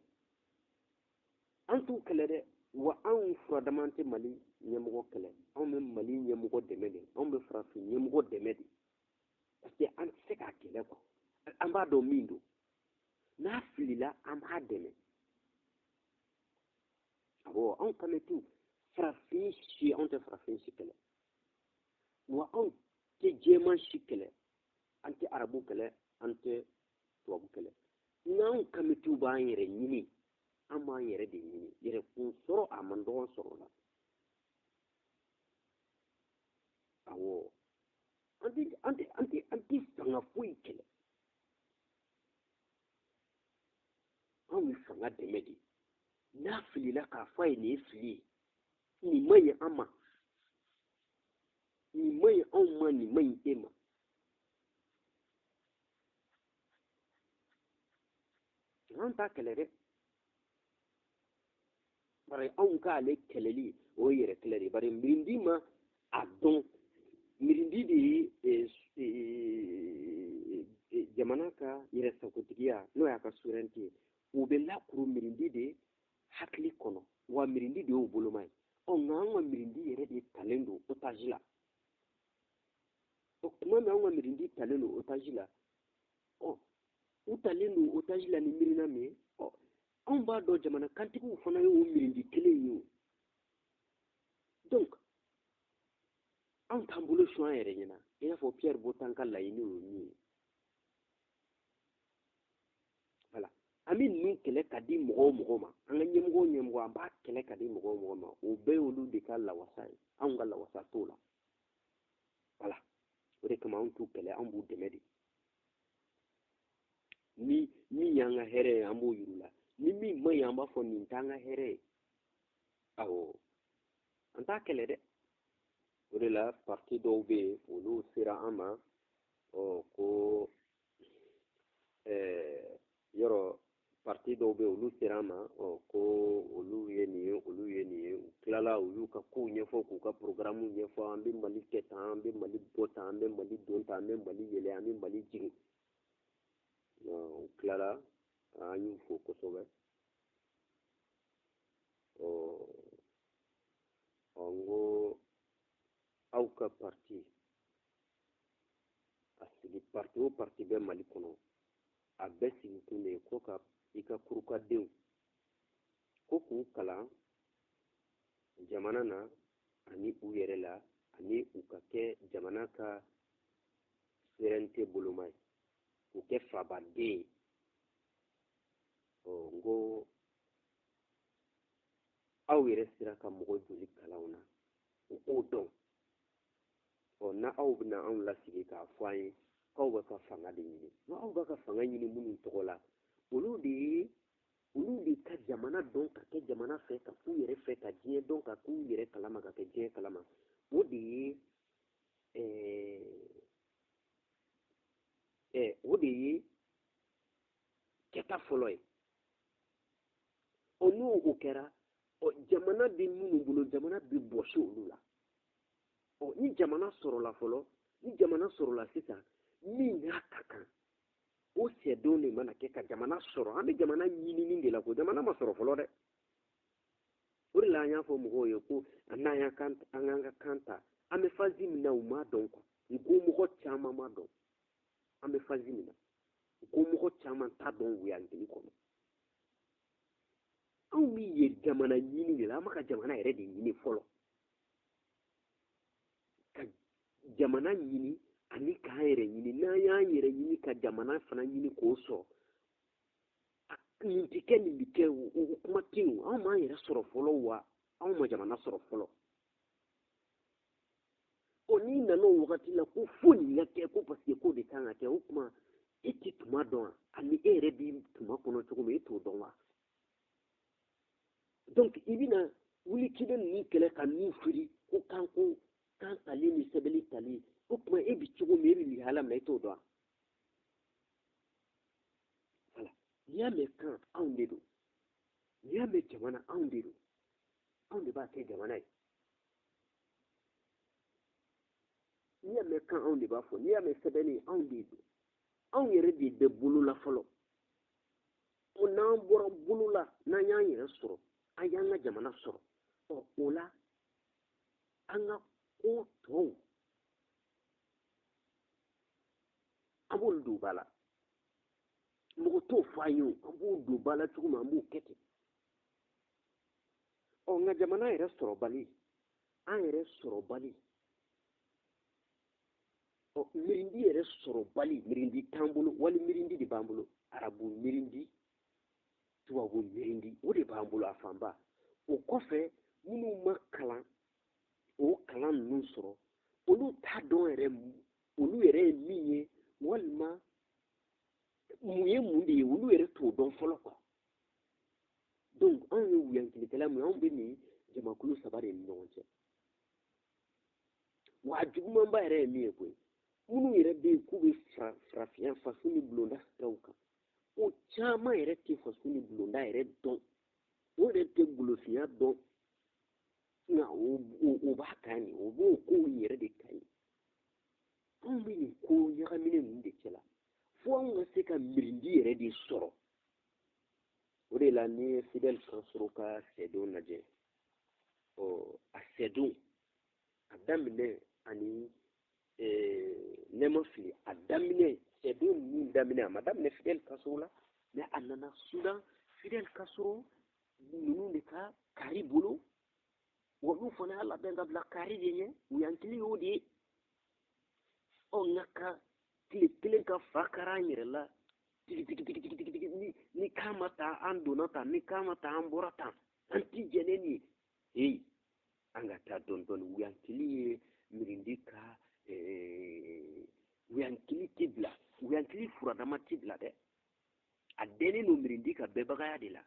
an t'u kɛlɛ dɛ, wa anw furadama tɛ Mali ɲɛmɔgɔ kɛlɛ, anw bɛ Mali ɲɛmɔgɔ dɛmɛ de, anw bɛ farafin ɲɛmɔgɔ dɛmɛ de, parce que an tɛ se k'a kɛlɛ quoi. An b'a dɔn min don, n'a filila an b'a dɛmɛ. Awɔ, anw kan bɛ tu farafin si, anw tɛ farafin si kɛlɛ, wa anw tɛ jɛman si kɛlɛ, an tɛ arabu kɛlɛ, an tɛ tubabu kɛlɛ. N'anw kan bɛ tu b'an yɛrɛ ɲini, an b'an yɛrɛ de ɲini. Yɛrɛkun sɔrɔ a man dɔgɔn sɔrɔ la. Awɔ, an tɛ fanga foyi kɛlɛ, anw bɛ fanga dɛmɛ de. N'a filila k'a fɔ a ye nin ye fili ye, nin man ɲi an ma, nin man ɲi anw ma, nin man ɲi e ma. An t'a kɛlɛ dɛ, bari anw k'ale kɛlɛli o ye yɛrɛ kɛlɛ de ye. Bari mirindi ma a dɔn, mirindi de ye jamana ka yɛrɛsagotigiya n'o y'a ka souveraineté ye, o bɛ lakuru mirindi de hakili kɔnɔ, wa mirindi de y'o boloma ye. Ɔ nka anw ka mirindi yɛrɛ de talen don otage la. O tuma min anw ka mirindi talen don otage la, ɔ u talen don otage la ni miirina min ye, ɔ anw b'a dɔn jamana kantigiw fana y'o mirindi kelen ye o. Donc anw t'an bolo su an yɛrɛ ɲɛna, i n'a fɔ Pierre Botan ka laɲini y'o min ye. Voilà, an bɛ ninnu kɛlɛ ka di mɔgɔ o mɔgɔ ma, an ka ɲɛmɔgɔ o ɲɛmɔgɔ, an b'a kɛlɛ ka di mɔgɔ o mɔgɔ ma, o bɛɛ y'olu de ka lawasa ye, anw ka lawasa t'o la. Voilà, o de kama anw t'u kɛlɛ, anw b'u dɛmɛ de. Ni min y'an ka hɛrɛ ye, an b'o yir'u la, ni min man ɲi, an b'a fɔ nin t'an ka hɛrɛ ye. Awɔ, an t'a kɛlɛ dɛ. O de la parti dɔw bɛ yen, olu sera an ma, ɔ ko yɔrɔ parti dɔw bɛ yen, olu sera an ma, ɔ ko olu ye nin ye, olu ye nin ye. U tilala, u y'u ka kow ɲɛfɔ, k'u ka programme ɲɛfɔ, an bɛ Mali kɛ tan, an bɛ Mali bɔ tan, an bɛ Mali don tan, an bɛ Mali yɛlɛ, an bɛ Mali jigin. U tilala, an y'u fo kosɛbɛ. Ɔ n ko aw ka parti a sigi, parti o parti bɛ Mali kɔnɔ, a bɛɛ sigi kun de ye ko ka i ka kurukadenw ko k'u kalan jamana na ani u yɛrɛ la, ani u ka kɛ jamana ka souveraineté boloma ye, k'u kɛ fabaden ye. Ɔ n ko aw yɛrɛ sera ka mɔgɔ joli kalan o na, u k'o dɔn. Ɔ na aw bɛna anw lasigi k'a fɔ an ye k'aw bɛ ka fanga de ɲini, n'aw bɛ ka fanga ɲini minnu tɔgɔ la, olu de ye olu de ka jamana dɔn ka kɛ jamana fɛ, ka k'u yɛrɛ fɛ, ka diɲɛ dɔn, ka k'u yɛrɛ kalama, ka kɛ diɲɛ kalama. O de ye o de ye kɛta fɔlɔ ye. Ɔ n'o o kɛra, ɔ jamana bɛ minnu bolo, jamana bɛ bɔsi olu la. Ɔ ni jamana sɔrɔla fɔlɔ, ni jamana sɔrɔla sisan, min n'a ka kan, o sɛdon de mana kɛ ka jamana sɔrɔ. An bɛ jamana ɲinini de la, ko jamana ma sɔrɔ fɔlɔ dɛ. O de la an y'a fɔ mɔgɔw ye ko n'an y'an kan, an k'an ka kan ta, an bɛ phase min na, u m'a dɔn quoi. N ko mɔgɔ caman m'a dɔn an bɛ phase min na, n ko mɔgɔ caman t'a dɔn wuyangili kɔnɔ. Anw bɛ yen jamana ɲini de la, an ma ka jamana yɛrɛ de ɲini fɔlɔ, ka jamana ɲini ani k'an yɛrɛ ɲini. N'an y'an yɛrɛ ɲini ka jamana fana ɲini k'o sɔrɔ, nin tɛ kɛ, nin bɛ kɛ, o kuma tɛ yen. Anw m'an yɛrɛ sɔrɔ fɔlɔ, wa anw ma jamana sɔrɔ fɔlɔ. Ɔ N'i nana o wagati la ko fo nin ka kɛ, ko parce que ko de kan ka kɛ, o tuma e tɛ tuma dɔn wa? Ani e yɛrɛ b'i tuma kɔnɔ cogo min, e t'o dɔn wa? Donc i bɛna wuli k'i bɛ ninnu kɛlɛ ka ninnu firi ko kan ko kan tali ni sɛbɛnni tali, o tuma e bɛ cogo min, e bɛ lihala min na, e t'o dɔn wa? Voilà. N'i y'a mɛn kan, anw de don. N'i y'a mɛn jamana, anw de don. Anw de b'a kɛ jamana ye. N'i y'a mɛn kan, anw de b'a fɔ. N'i y'a mɛn sɛbɛnni, anw de don. Anw yɛrɛ de bɛ bolo la fɔlɔ. O n'an bɔra bolo la, n'an y'an yɛrɛ sɔrɔ, an y'an ka jamana sɔrɔ. O la, an ka ko tɔw, an b'olu don ba la. Mɔgɔ t'o fɔ an ye o, an b'o don ba la cogo min, an b'o kɛ ten. Nka jamana yɛrɛ sɔrɔbali, an yɛrɛ sɔrɔbali, mirindi yɛrɛ sɔrɔbali, mirindi t'an bolo, wali mirindi de b'an bolo, arabu mirindi, tubabu mirindi, o de b'an bolo a fanba. O kɔfɛ, minnu ma kalan, o kalan ninnu sɔrɔ, olu t'a dɔn yɛrɛ, olu yɛrɛ ye min ye, walima mun ye mun de ye, olu yɛrɛ t'o dɔn fɔlɔ quoi. Donc anw ye wuyankilikɛla mun ye, anw bɛ nin jamakulu saba de ni ɲɔgɔn cɛ. Wa a jugumanba yɛrɛ ye min ye koyi, minnu yɛrɛ bɛ yen k'u bɛ farafinya faso ni bulonda siraw kan, o caman yɛrɛ tɛ faso ni bulonda yɛrɛ dɔn, o yɛrɛ tɛ golofinya dɔn, nka o b'a kan nin, o b'o kow yɛrɛ de kan yen. Anw bɛ nin ko ɲagaminen ninnu de cɛla, fo anw ka se ka mirindi yɛrɛ de sɔrɔ. O de la n'i ye Fidel Castro ka sɛdenw lajɛ, a sɛdenw a daminɛ ani nɛma fili, a daminɛ sɛdenw ninnu daminɛ, a ma daminɛ Fidel Castro la, mais a nana Sudan Fidel Castro ninnu de ka kari bolo, olu fana y'a labɛn ka bila kari de ɲɛ, wuyankili y'o de ye. Nka ka tile kelen ka fa kari an yɛrɛ la, tigi tigi tigi tigi tigi tigi, ni kan ma ta an donna tan, ni kan ma ta an bɔra tan, an ti jɛnɛ nin ye. Hey, an ka taa dɔɔni dɔɔni. Wuyankili ye mirindi ka wuyankili ti bila, wuyankili furadama ti bila dɛ, a dɛnnen don mirindi ka bɛɛbagaya de la.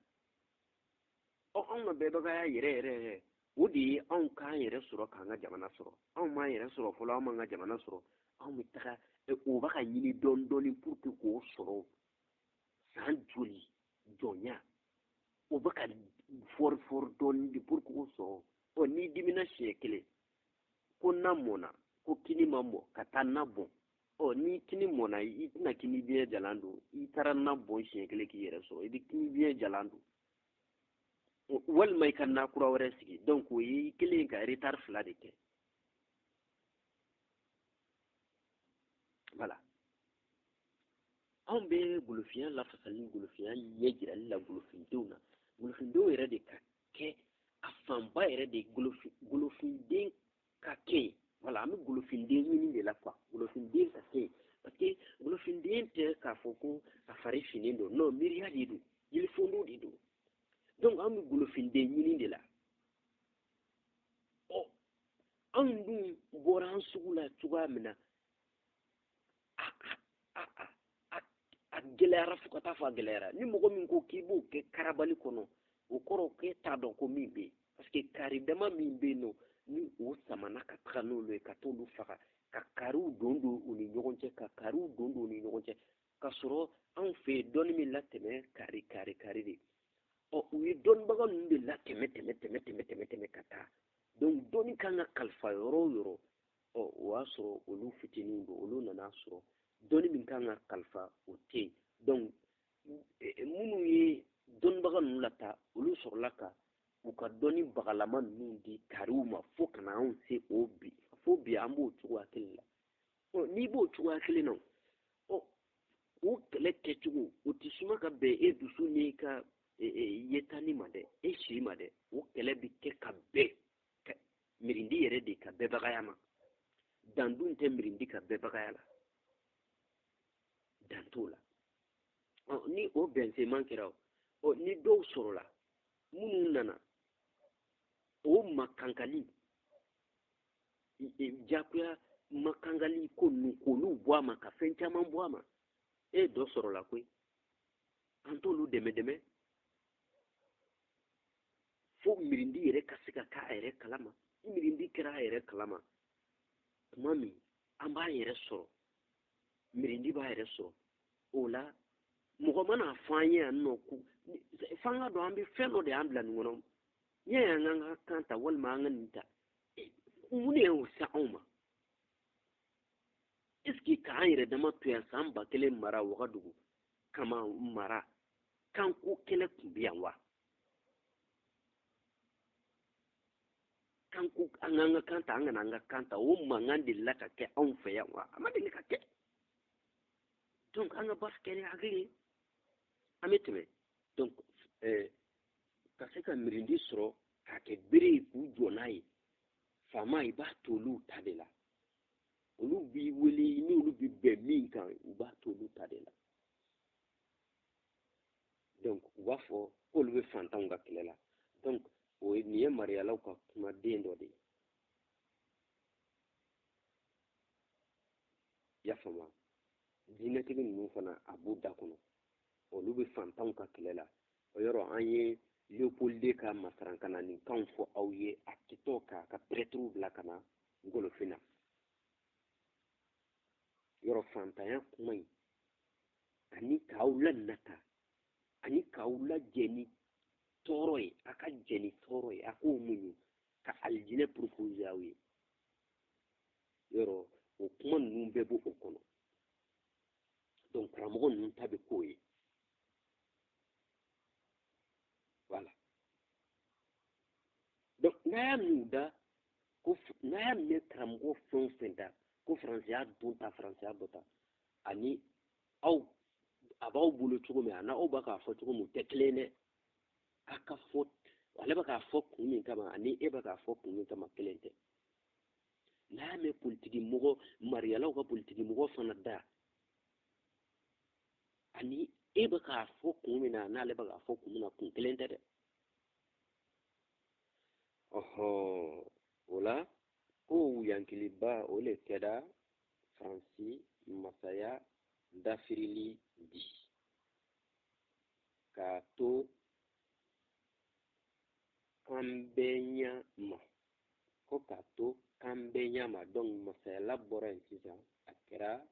Anw ka bɛɛbagaya yɛrɛ yɛrɛ yɛrɛ, o de ye anw k'an yɛrɛ sɔrɔ k'an ka jamana sɔrɔ. Anw m'an yɛrɛ sɔrɔ fɔlɔ, anw m'an ka jamana sɔrɔ, anw bɛ taga o b'a ka ɲini dɔɔni dɔɔni pour que k'o sɔrɔ. San joli jɔnya, o bɛ ka fɔri fɔri dɔɔni de pour que k'o sɔrɔ. N'i dimina siɲɛ kelen ko na mɔnna, ko kini ma mɔ, ka taa na bɔn. Ni kini mɔnna, i tɛna kini biɲɛ jalan don. I taara na bɔn siɲɛ kelen k'i yɛrɛ sɔrɔ, i bɛ kini biɲɛ jalan don, walima i ka na kura wɛrɛ sigi. Donc o ye i kelen ka retard fila de kɛ. Voilà. Anw bɛ golofinya lafasali, golofinya ɲɛ jirali la golofindenw na. Golofindenw yɛrɛ de ka kɛ a fanba yɛrɛ de golofinden ka kɛ yen. Voilà, an bɛ golofinden ɲini de la quoi, golofinden ka kɛ yen, parce que golofinden tɛ k'a fɔ ko a fari finnen don, non, miiriya de don, yirifondo de don. Donc an bɛ golofinden ɲini de la. Anw dun bɔra an sugu la cogoya min na, a gɛlɛyara fo ka taa fɔ a gɛlɛyara. Ni mɔgɔ min ko k'i b'o kɛ karabali kɔnɔ, o kɔrɔ k'e t'a dɔn ko min bɛ yen, parce que kari dama min bɛ yen nɔ, ni o samana ka taga n'olu ye, ka t'olu faga, ka kariw don don u ni ɲɔgɔn cɛ, ka kariw don don u ni ɲɔgɔn cɛ, k'a sɔrɔ anw fɛ yen dɔnni min latɛmɛ kari kari kari de. U ye dɔnnibaga ninnu de latɛmɛ tɛmɛ tɛmɛ tɛmɛ tɛmɛ tɛmɛ ka taa. Donc dɔnni kan ka kalifa yɔrɔ o yɔrɔ, o y'a sɔrɔ olu fitininw don, olu nana sɔrɔ dɔnni min kan ka kalifa o tɛ yen. Donc minnu ye dɔnnibaga ninnu lataa, olu sɔrɔla ka u ka dɔnni bagalama ninnu di kariw ma fo ka na anw se o bi, fo bi an b'o cogoya kelen la. N'i b'o cogoya kelen na, o kɛlɛ kɛcogo o tɛ suma ka bɛn e dusu n'i ka yetani ma dɛ, e si ma dɛ. O kɛlɛ bɛ kɛ ka bɛn mirindi yɛrɛ de ka bɛɛbagaya ma. Dan dun tɛ mirindi ka bɛɛbagaya la, dan t'o la. Ni o bɛnsenman kɛra, ni dɔw sɔrɔla minnu nana o makankali, Jagoya makangali ko ninnu k'olu bɔ a ma, ka fɛn caman bɔ a ma. E dɔ sɔrɔla koyi, an t'olu dɛmɛ dɛmɛ fo mirindi yɛrɛ ka se ka k'a yɛrɛ kalama. Ni mirindi kɛra a yɛrɛ kalama tuma min, an b'an yɛrɛ sɔrɔ, mirindi b'a yɛrɛ sɔrɔ. O la mɔgɔ mana fɔ an ye yan nɔ ko f'an ka dɔn an bɛ fɛn dɔ de y'an bila nin kɔnɔ. N'i y'a ye an ka kan ta walima an ka nin ta, mun de y'o se anw ma? Est ce que k'an yɛrɛ dama to yan san 1000 mara Wagadugu kama mara kanko kɛlɛ tun bɛ yan wa? Kanko an k'an ka kan ta, an kana an ka kan ta, o mankan delila ka kɛ anw fɛ yan wa? A ma deli ka kɛ. Donc an ka baara kɛ ni hakili ye, an bɛ tɛmɛ. Donc ka se ka mirindi sɔrɔ k'a kɛ bere ye k'u jɔ n'a ye, faama i b'a to olu ta de la. Olu b'i wele, n'olu bɛ bɛn min kan, u b'a to olu ta de la. Donc u b'a fɔ k'olu bɛ fantanw ka kɛlɛ la. Donc o ye nin ye mariyalaw ka kumaden dɔ de ye. I y'a faamu? Diinɛtigi ninnu fana a b'u da kɔnɔ, olu bɛ fantanw ka kɛlɛ la. O yɔrɔ an ye Léopold II ka masarankana nin kanw fɔ aw ye, a kɛtɔ k'a ka prêtrew bila ka na Golofin na. Yɔrɔ fantanya kuma in ani k'aw lanata ani k'aw lajɛ ni tɔɔrɔ ye, a ka jɛ ni tɔɔrɔ ye, a k'o muɲu ka alijinɛ proposer aw ye. Yɔrɔ o kuma ninnu bɛɛ b'o kɔnɔ. Donc karamɔgɔ ninnu ta bɛ k'o ye. Voilà. Donc n'a y'a mɛn u da ko, n'a y'a mɛn karamɔgɔ fɛn o fɛn da ko faransiya don ta, faransiya bɔ ta, ani aw a b'aw bolo cogo min, a n'aw b'a k'a fɔ cogo min, u tɛ kelen ye dɛ. A ka fɔ ale bɛ k'a fɔ kun min kama ani e bɛ k'a fɔ kun min kama, kelen tɛ. N'a y'a mɛn politiki mɔgɔ, mariyalaw ka politiki mɔgɔ fana da ani e bɛ k'a fɔ kun min na, n'ale bɛ k'a fɔ kun min na, kun kelen tɛ dɛ. Ɔhɔ, o la ko yankiliba o le kɛra Faransi masaya dafirili di k'a to kanbɛnya ma, ko k'a to kanbɛnya ma. Donc masayala bɔra yen sisan, a kɛra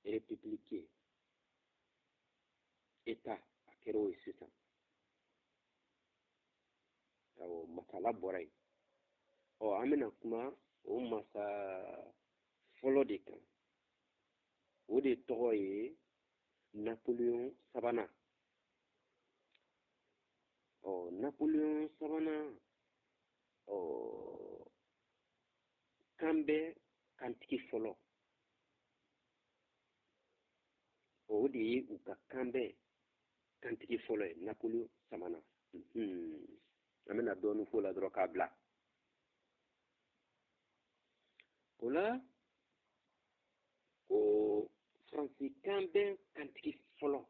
république ye, état a kɛra o ye sisan. Awɔ, masala bɔra yen. Ɔ, an bɛna kuma o masa fɔlɔ de kan, o de tɔgɔ ye Napoléon sabanan. Ɔ, Napoléon sabanan, ɔ, kan bɛ kantigi fɔlɔ, o de ye u ka kanbɛn kantigi fɔlɔ ye, Napoléon sabanan. An bɛna dɔɔnin f'o la dɔrɔn k'a bila. O la ko Faransi kanbɛn kantigi fɔlɔ,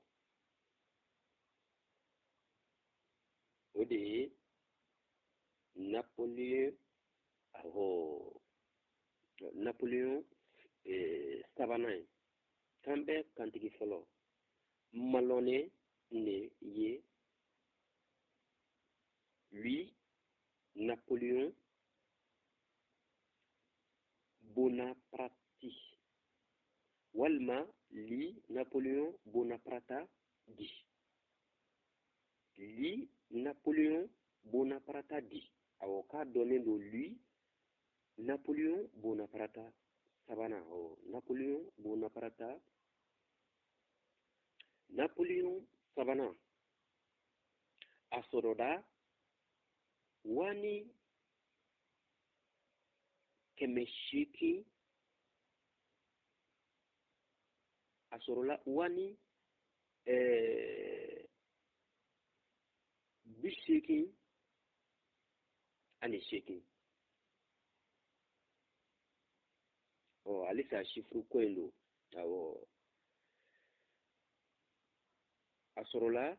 o de ye Napoléon, awɔ, Napoléon sabanan ye. Kanbɛn kantigi fɔlɔ malɔnnen ne ye Louis Napoléon Bonaparte walima Louis Napoléon Bonaparte di. Louis Napoléon Bonaparte di. Awɔ, k'a dɔnnen don Louis Napoléon Bonaparte sabanan. Awɔ, Napoléon Bonaparte, Napoléon sabanan a sɔrɔla 1800, a sɔrɔla 1088. Ɔ, halisa chiffre ko in don. Awɔ, a sɔrɔla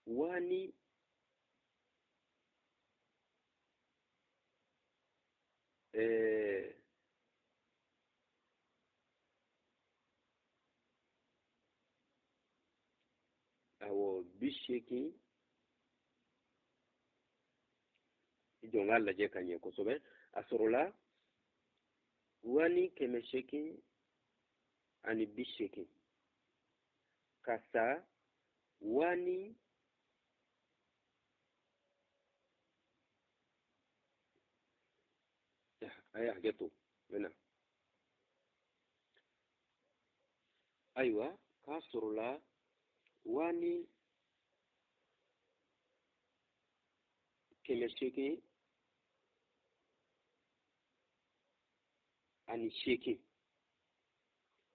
waa ni 80, i jɔ n k'a lajɛ ka ɲɛ kosɛbɛ. A sɔrɔla 1880 ka sa waa ni a ye hakɛ to n bɛ na. Ayiwa, k'a sɔrɔla 1880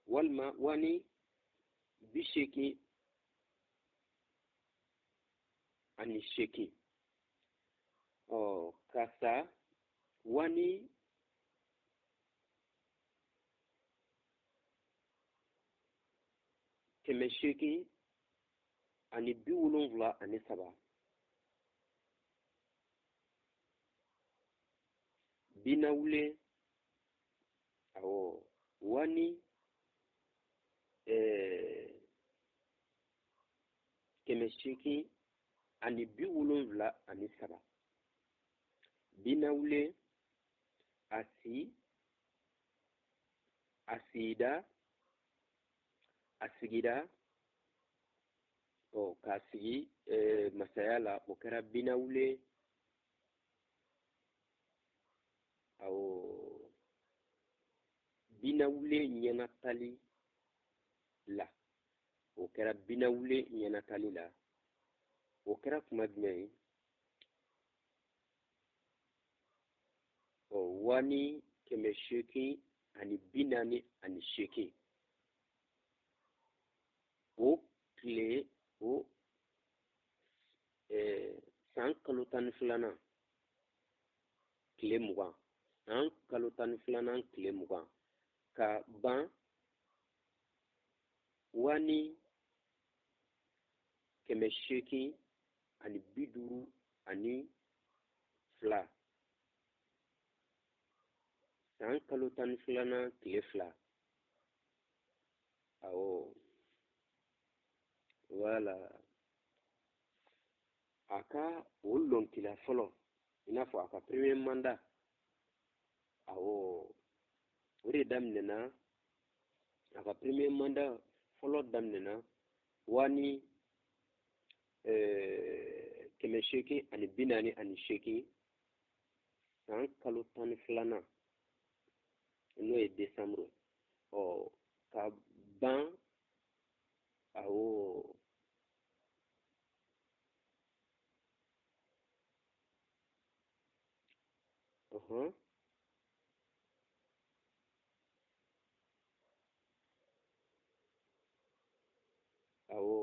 walima 1088, ɔ ka sa 1873. Binawule, awɔ, waa ni 873. Binawule a si a sigida a sigira, ɔ k'a sigi masaya la, o kɛra Binawule, awɔ, Binawule ɲɛnatali la. O kɛra Binawule ɲɛnatali la. O kɛra kuma jumɛn ye? Ɔ 1848, o tile o san kalo 12nan tile 20, san kalo 12nan tile 20, ka ban 1852, san kalo 12nan tile 2. Awɔ, wala a ka o lɔnkila fɔlɔ, i n'a fɔ a ka premier mandat, awɔ, o de daminɛna. A ka premier mandat fɔlɔ daminɛna 1848, san kalo 12nan, n'o ye décembre, ɔ ka ban, awɔ, ɔhɔn, awɔ,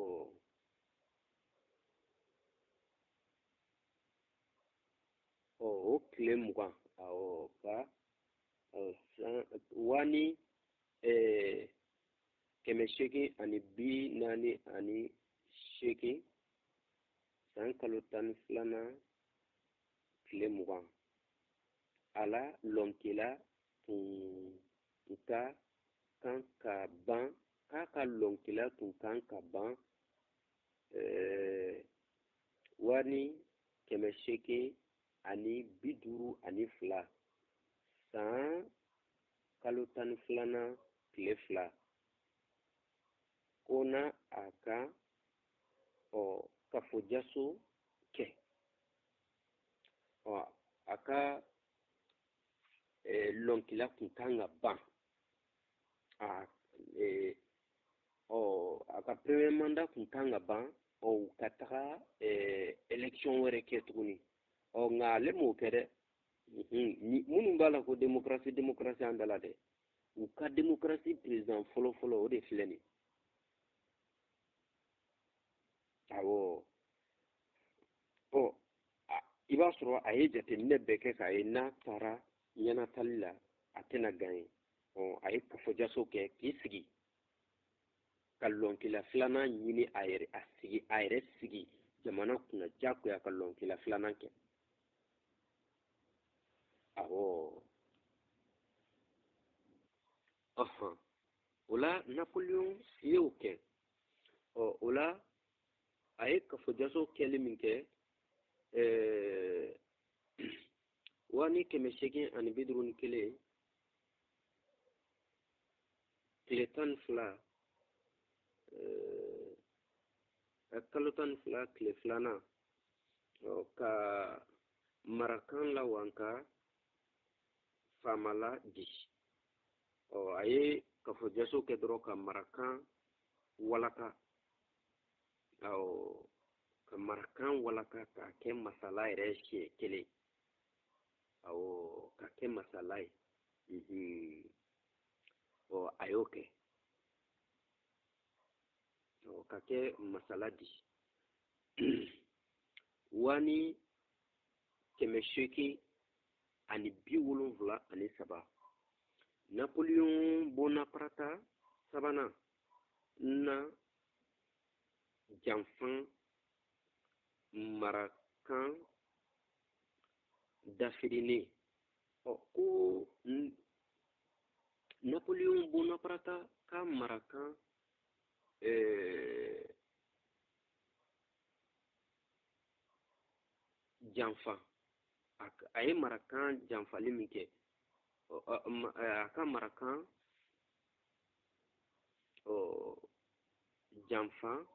ɔ o tile 20, awɔ, ka san 1848, san kalo 12nan tile 20, a la lɔnkila tun ka kan ka ban, k'a ka lɔnkila tun kan ka ban 1852, san kalo 12nan tile 2, ko na a ka ɔ kafojaso kɛ, ɔ a ka lɔnkila tun kan ka ban, a ɔ a ka premier mandat tun kan ka ban, ɔ u ka taga élection wɛrɛ kɛ tuguni. Ɔ nka ale m'o kɛ dɛ. Minnu b'a la ko démocratie, démocratie an da la dɛ, u ka démocratie président fɔlɔ fɔlɔ, o de filɛ nin. Awɔ, ɔ i b'a sɔrɔ a ye jateminɛ bɛɛ kɛ k'a ye n'a taara ɲɛnatali la, a tɛna gagner. Ɔ a ye kafojaso kɛ k'i sigi ka lɔnkila filanan ɲini a yɛrɛ, a sigi a yɛrɛ sigi jamana kunna diyagoya ka lɔnkila filanan kɛ. Awɔ, ɔhɔn, o la Napoleon ye o kɛ. Ɔ o la A ye kafojaso kɛli min kɛ 1851, tile 12, kalo 12, tile filanan, ka marakan lawanka faamala di. A ye kafojaso kɛ dɔrɔn ka marakan walaka, ka marakan walaka k'a kɛ masala yɛrɛ siɲɛ kelen, awɔ, k'a kɛ masala ye. A y'o kɛ ka kɛ masala di 1873. Napoleon Bonaparte sabanan na janfan marakan dafirinen. Ko Napoleon Bonaparte ka marakan janfa, a ye marakan janfali min kɛ, a ka marakan janfa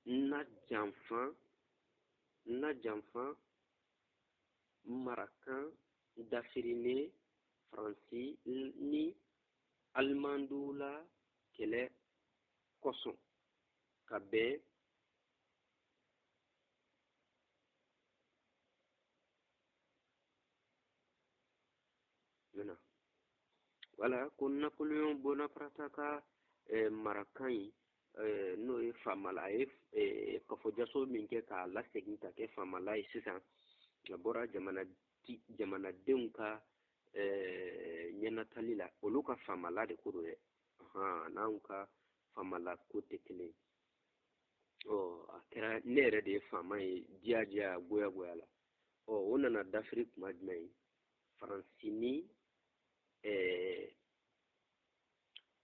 na janfa na janfa marakan dafirinen Faransi ni Alimandu la kɛlɛ kosɔn ka bɛn wala ko Napoleon Bonaparte ka marakan in, n'o ye faamala, a ye kafojaso min kɛ k'a lasegin ka kɛ faamala ye sisan, a bɔra jamanadenw ka ɲɛnatali la, olu ka faamala de ko don dɛ. N'anw ka faamala ko tɛ kelen ye. A kɛra ne yɛrɛ de ye faama ye diya diya goya goya la. O nana dafiri kuma jumɛn ye? Faransi ni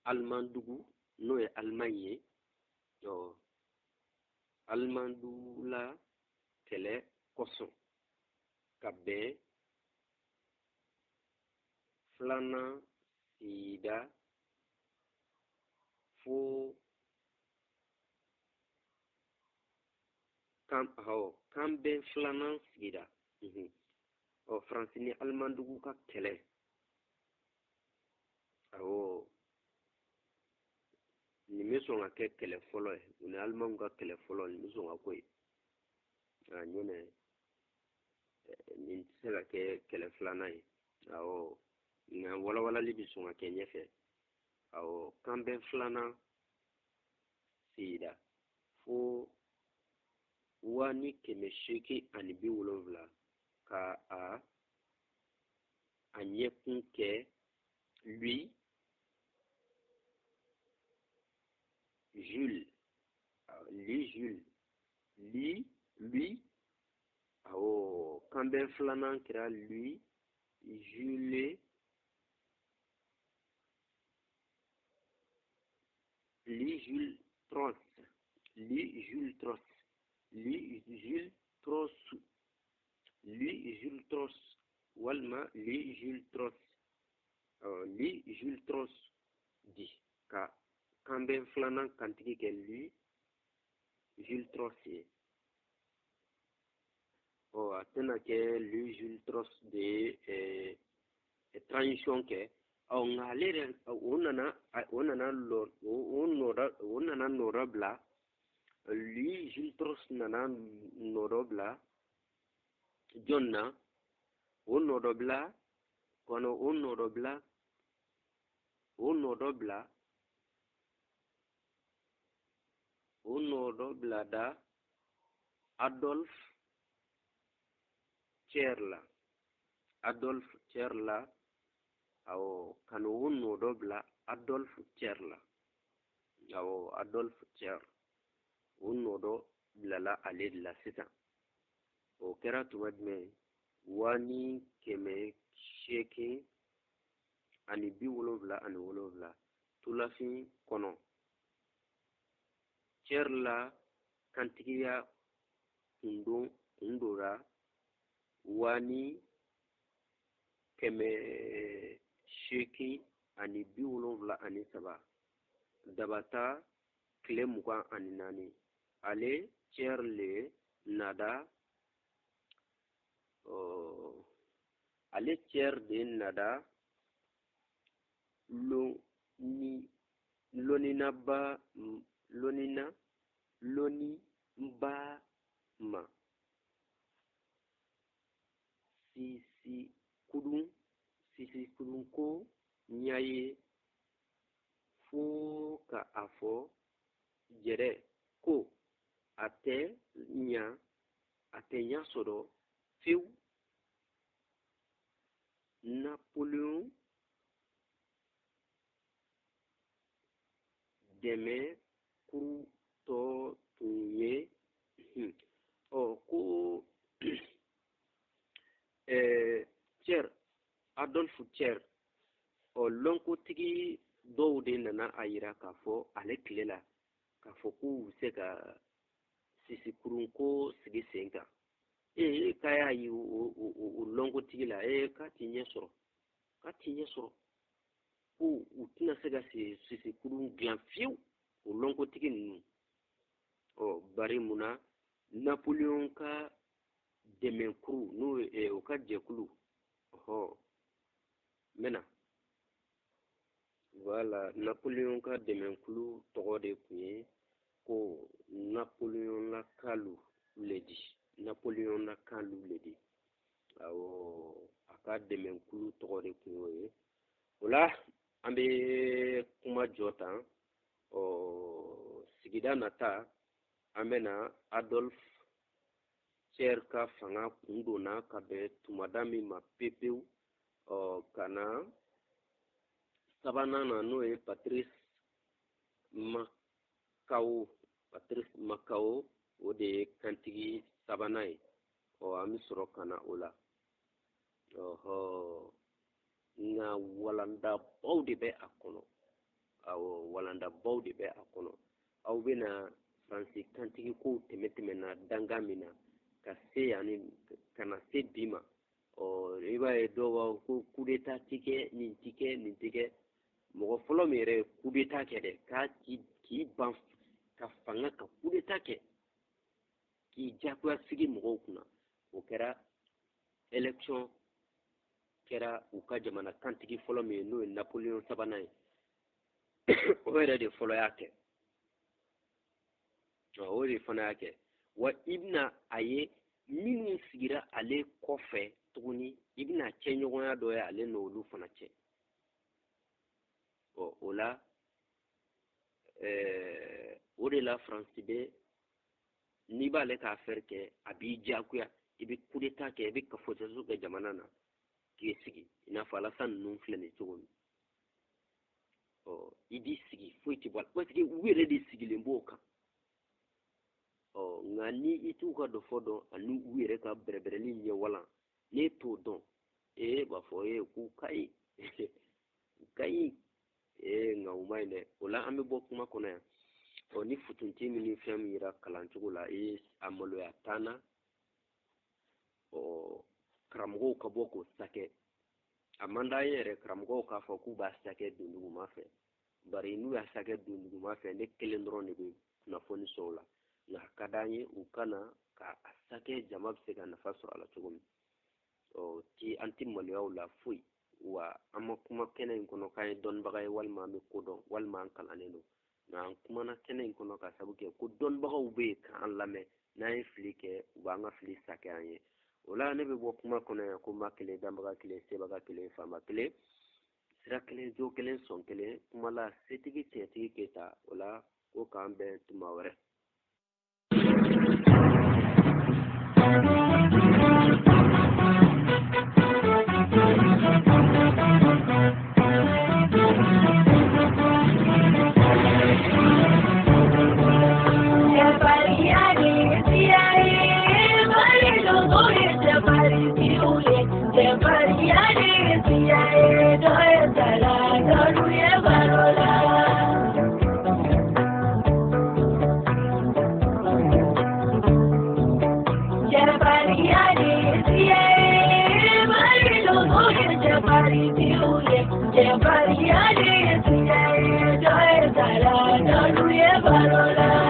Alimandugu, n'o ye Alimaɲi ye, Alimandugu la kɛlɛ kosɔn ka bɛn filanan sigida fo kan, awɔ, kanbɛn filanan sigida. Faransi ni Alimandugu ka kɛlɛ, awɔ, nin bɛ sɔn ka kɛ kɛlɛ fɔlɔ ye, u ni Alimanw ka kɛlɛ fɔlɔ, nin bɛ sɔn ka ko ye. A ɲɔnɛ nin tɛ se ka kɛ kɛlɛ filanan ye, awɔ, nka walawalali bɛ sɔn ka kɛ ɲɛfɛ. Awɔ, kanbɛn filanan sigida fo 1870 ka a ɲɛkun kɛ Louis Jules, Louis Jules, Louis, Louis, awɔ, kanbɛn filanan kɛra Louis Jules, Louis Jules Tross, Louis Jules Tross, Louis Jules Tross, Louis Jules Tross, walima Louis Jules Tross, Louis Jules Tross di ka kanbɛn filanan kantigi kɛ Louis Jules Tross ye. A tɛna kɛ Louis Jules Tross de ye transition kɛ. Nka ale yɛrɛ, o nana, o nana lɔ, o nɔdɔ, o nana nɔdɔ bila. Louis Jules Tross nana nɔdɔ bila jɔn na? O nɔdɔ bila kɔnɔ, o nɔdɔ bila, o nɔdɔ bila, o nɔdɔ bila da Adolphe Thiers la, Adolphe Thiers la, awɔ, ka n'o nɔdɔ bila Adolphe Thiers la, awɔ, Adolphe Thiers, o nɔdɔ bilala ale de la sisan. O kɛra tuma jumɛn? 1877 tulafin kɔnɔ. Thiers la kantigiya kun dora 1873, dabata tile 24. Ale Thiers le nada, ale Thiers de nada lɔnninaba lɔnnina lɔnniba ma sisikurun ko ɲɛ ye, fo ka a fɔ jɛrɛ ko a tɛ ɲa sɔrɔ fewu. Napoleon dɛmɛ kuru tɔ tun ye ɔ ko Thiers, Adolphe Thiers, ɔ lɔnkotigi dɔw de nana a yira k'a fɔ ale tile la k'a fɔ k'u bɛ se ka sisikurun ko sigi sen kan. Ee, k'a y'a ye o lɔnkotigi la, ee, k'a ti ɲɛ sɔrɔ, k'a ti ɲɛ sɔrɔ, ko u tɛna se ka sisikurun dilan fiyewu, o lɔnkotigi ninnu. Ɔ bari mun na? Napoleon ka dɛmɛkuru, n'o ye o ka jɛkulu, ɔhɔ, n bɛna, voilà, Napoleon ka dɛmɛkulu tɔgɔ de tun ye ko Napoleon lakalu le di, Napoleon lakalu le di. Awɔ, a ka dɛmɛkulu tɔgɔ de tun y'o ye. O la an bɛ kuma jɔ tan. Ɔ sigida nata, an bɛna Adolphe Thiers ka fanga kun donna ka bɛn tumada min ma pepewu, ɔ ka na sabanan na, n'o ye Patrice Makao. Patrice Makao, o de ye kantigi sabanan ye. Ɔ an bɛ sɔrɔ ka na o la. Ɔhɔ, nka walandabaw de bɛ a kɔnɔ. Awɔ, walandabaw de bɛ a kɔnɔ. Aw bɛna Faransi kantigi kow tɛmɛ tɛmɛna dangan min na ka se yanni ka na se bi ma, ɔ i b'a ye dɔw b'a fɔ ko coup d'état ti kɛ, nin ti kɛ, nin ti kɛ. Mɔgɔ fɔlɔ min yɛrɛ ye coup d'état kɛ dɛ, k'a k'i ban ka fanga ka coup d'état kɛ k'i jagoya sigi mɔgɔw kunna, o kɛra élection kɛra u ka jamana kantigi fɔlɔ min ye, n'o ye Napoleon sabanan ye, o yɛrɛ de fɔlɔ y'a kɛ. O de fana y'a kɛ. Wa i bɛna a ye minnu sigira ale kɔfɛ tuguni, i bɛna cɛɲɔgɔnya dɔ ye ale n'olu fana cɛ. Ɔ o la o de la Faransi bɛ, n'i b'ale ka affaire kɛ, a b'i diyagoya, i bɛ coup d'état kɛ, i bɛ kafojaso kɛ jamana na k'i sigi, i n'a fɔ Alassane ninnu filɛ nin cogo min. Ɔ i b'i sigi, foyi tɛ bɔ a la, parce que u yɛrɛ de sigilen b'o kan. Ɔ nka ni i t'u ka dɔfɔ dɔn ani u yɛrɛ ka bɛrɛbɛrɛli ɲɛwalan, n'e t'o dɔn, e b'a fɔ e k'u ka ɲi, u ka ɲi, ee, nka u ma ɲi dɛ. O la an bɛ bɔ kuma kɔnɔ yan. Ɔ ni futunti min ni fɛn min yera kalancogo la, e a maloya t'an na. Ɔ karamɔgɔw ka bɔ k'o sakɛ, a man d'an ye yɛrɛ karamɔgɔw k'a fɔ k'u b'a sakɛ don duguma fɛ, bari n'u y'a sakɛ don duguma fɛ, ne kelen dɔrɔn de bɛ kunnafoni sɔrɔ o la. Nka a ka d'an ye u ka na ka a sakɛ, jama bɛ se ka nafa sɔrɔ a la cogo min. Ɔ ti an ti maloya o la foyi. Wa an ma kuma kɛnɛ in kɔnɔ k'an ye dɔnnibaga ye, walima an bɛ ko dɔn, walima an kalannen don. Nka an kumana kɛnɛ in kɔnɔ ka sabu kɛ ko dɔnnibagaw bɛ yen k'an lamɛn. N'an ye fili kɛ, u b'an ka fili sakɛ an ye. O la ne bɛ bɔ kuma kɔnɔ yan ko ma kelen, danbaga kelen, sebaga kelen, faama kelen, sira kelen, jo kelen, sɔn kelen, kuma la setigi tiɲɛtigi Keyita. O la ko k'an bɛn tuma wɛrɛ. ye faritigiw ye, cɛfarinya de ye tiɲɛ ye, dɔ ye ta la, dɔlu ye balo la.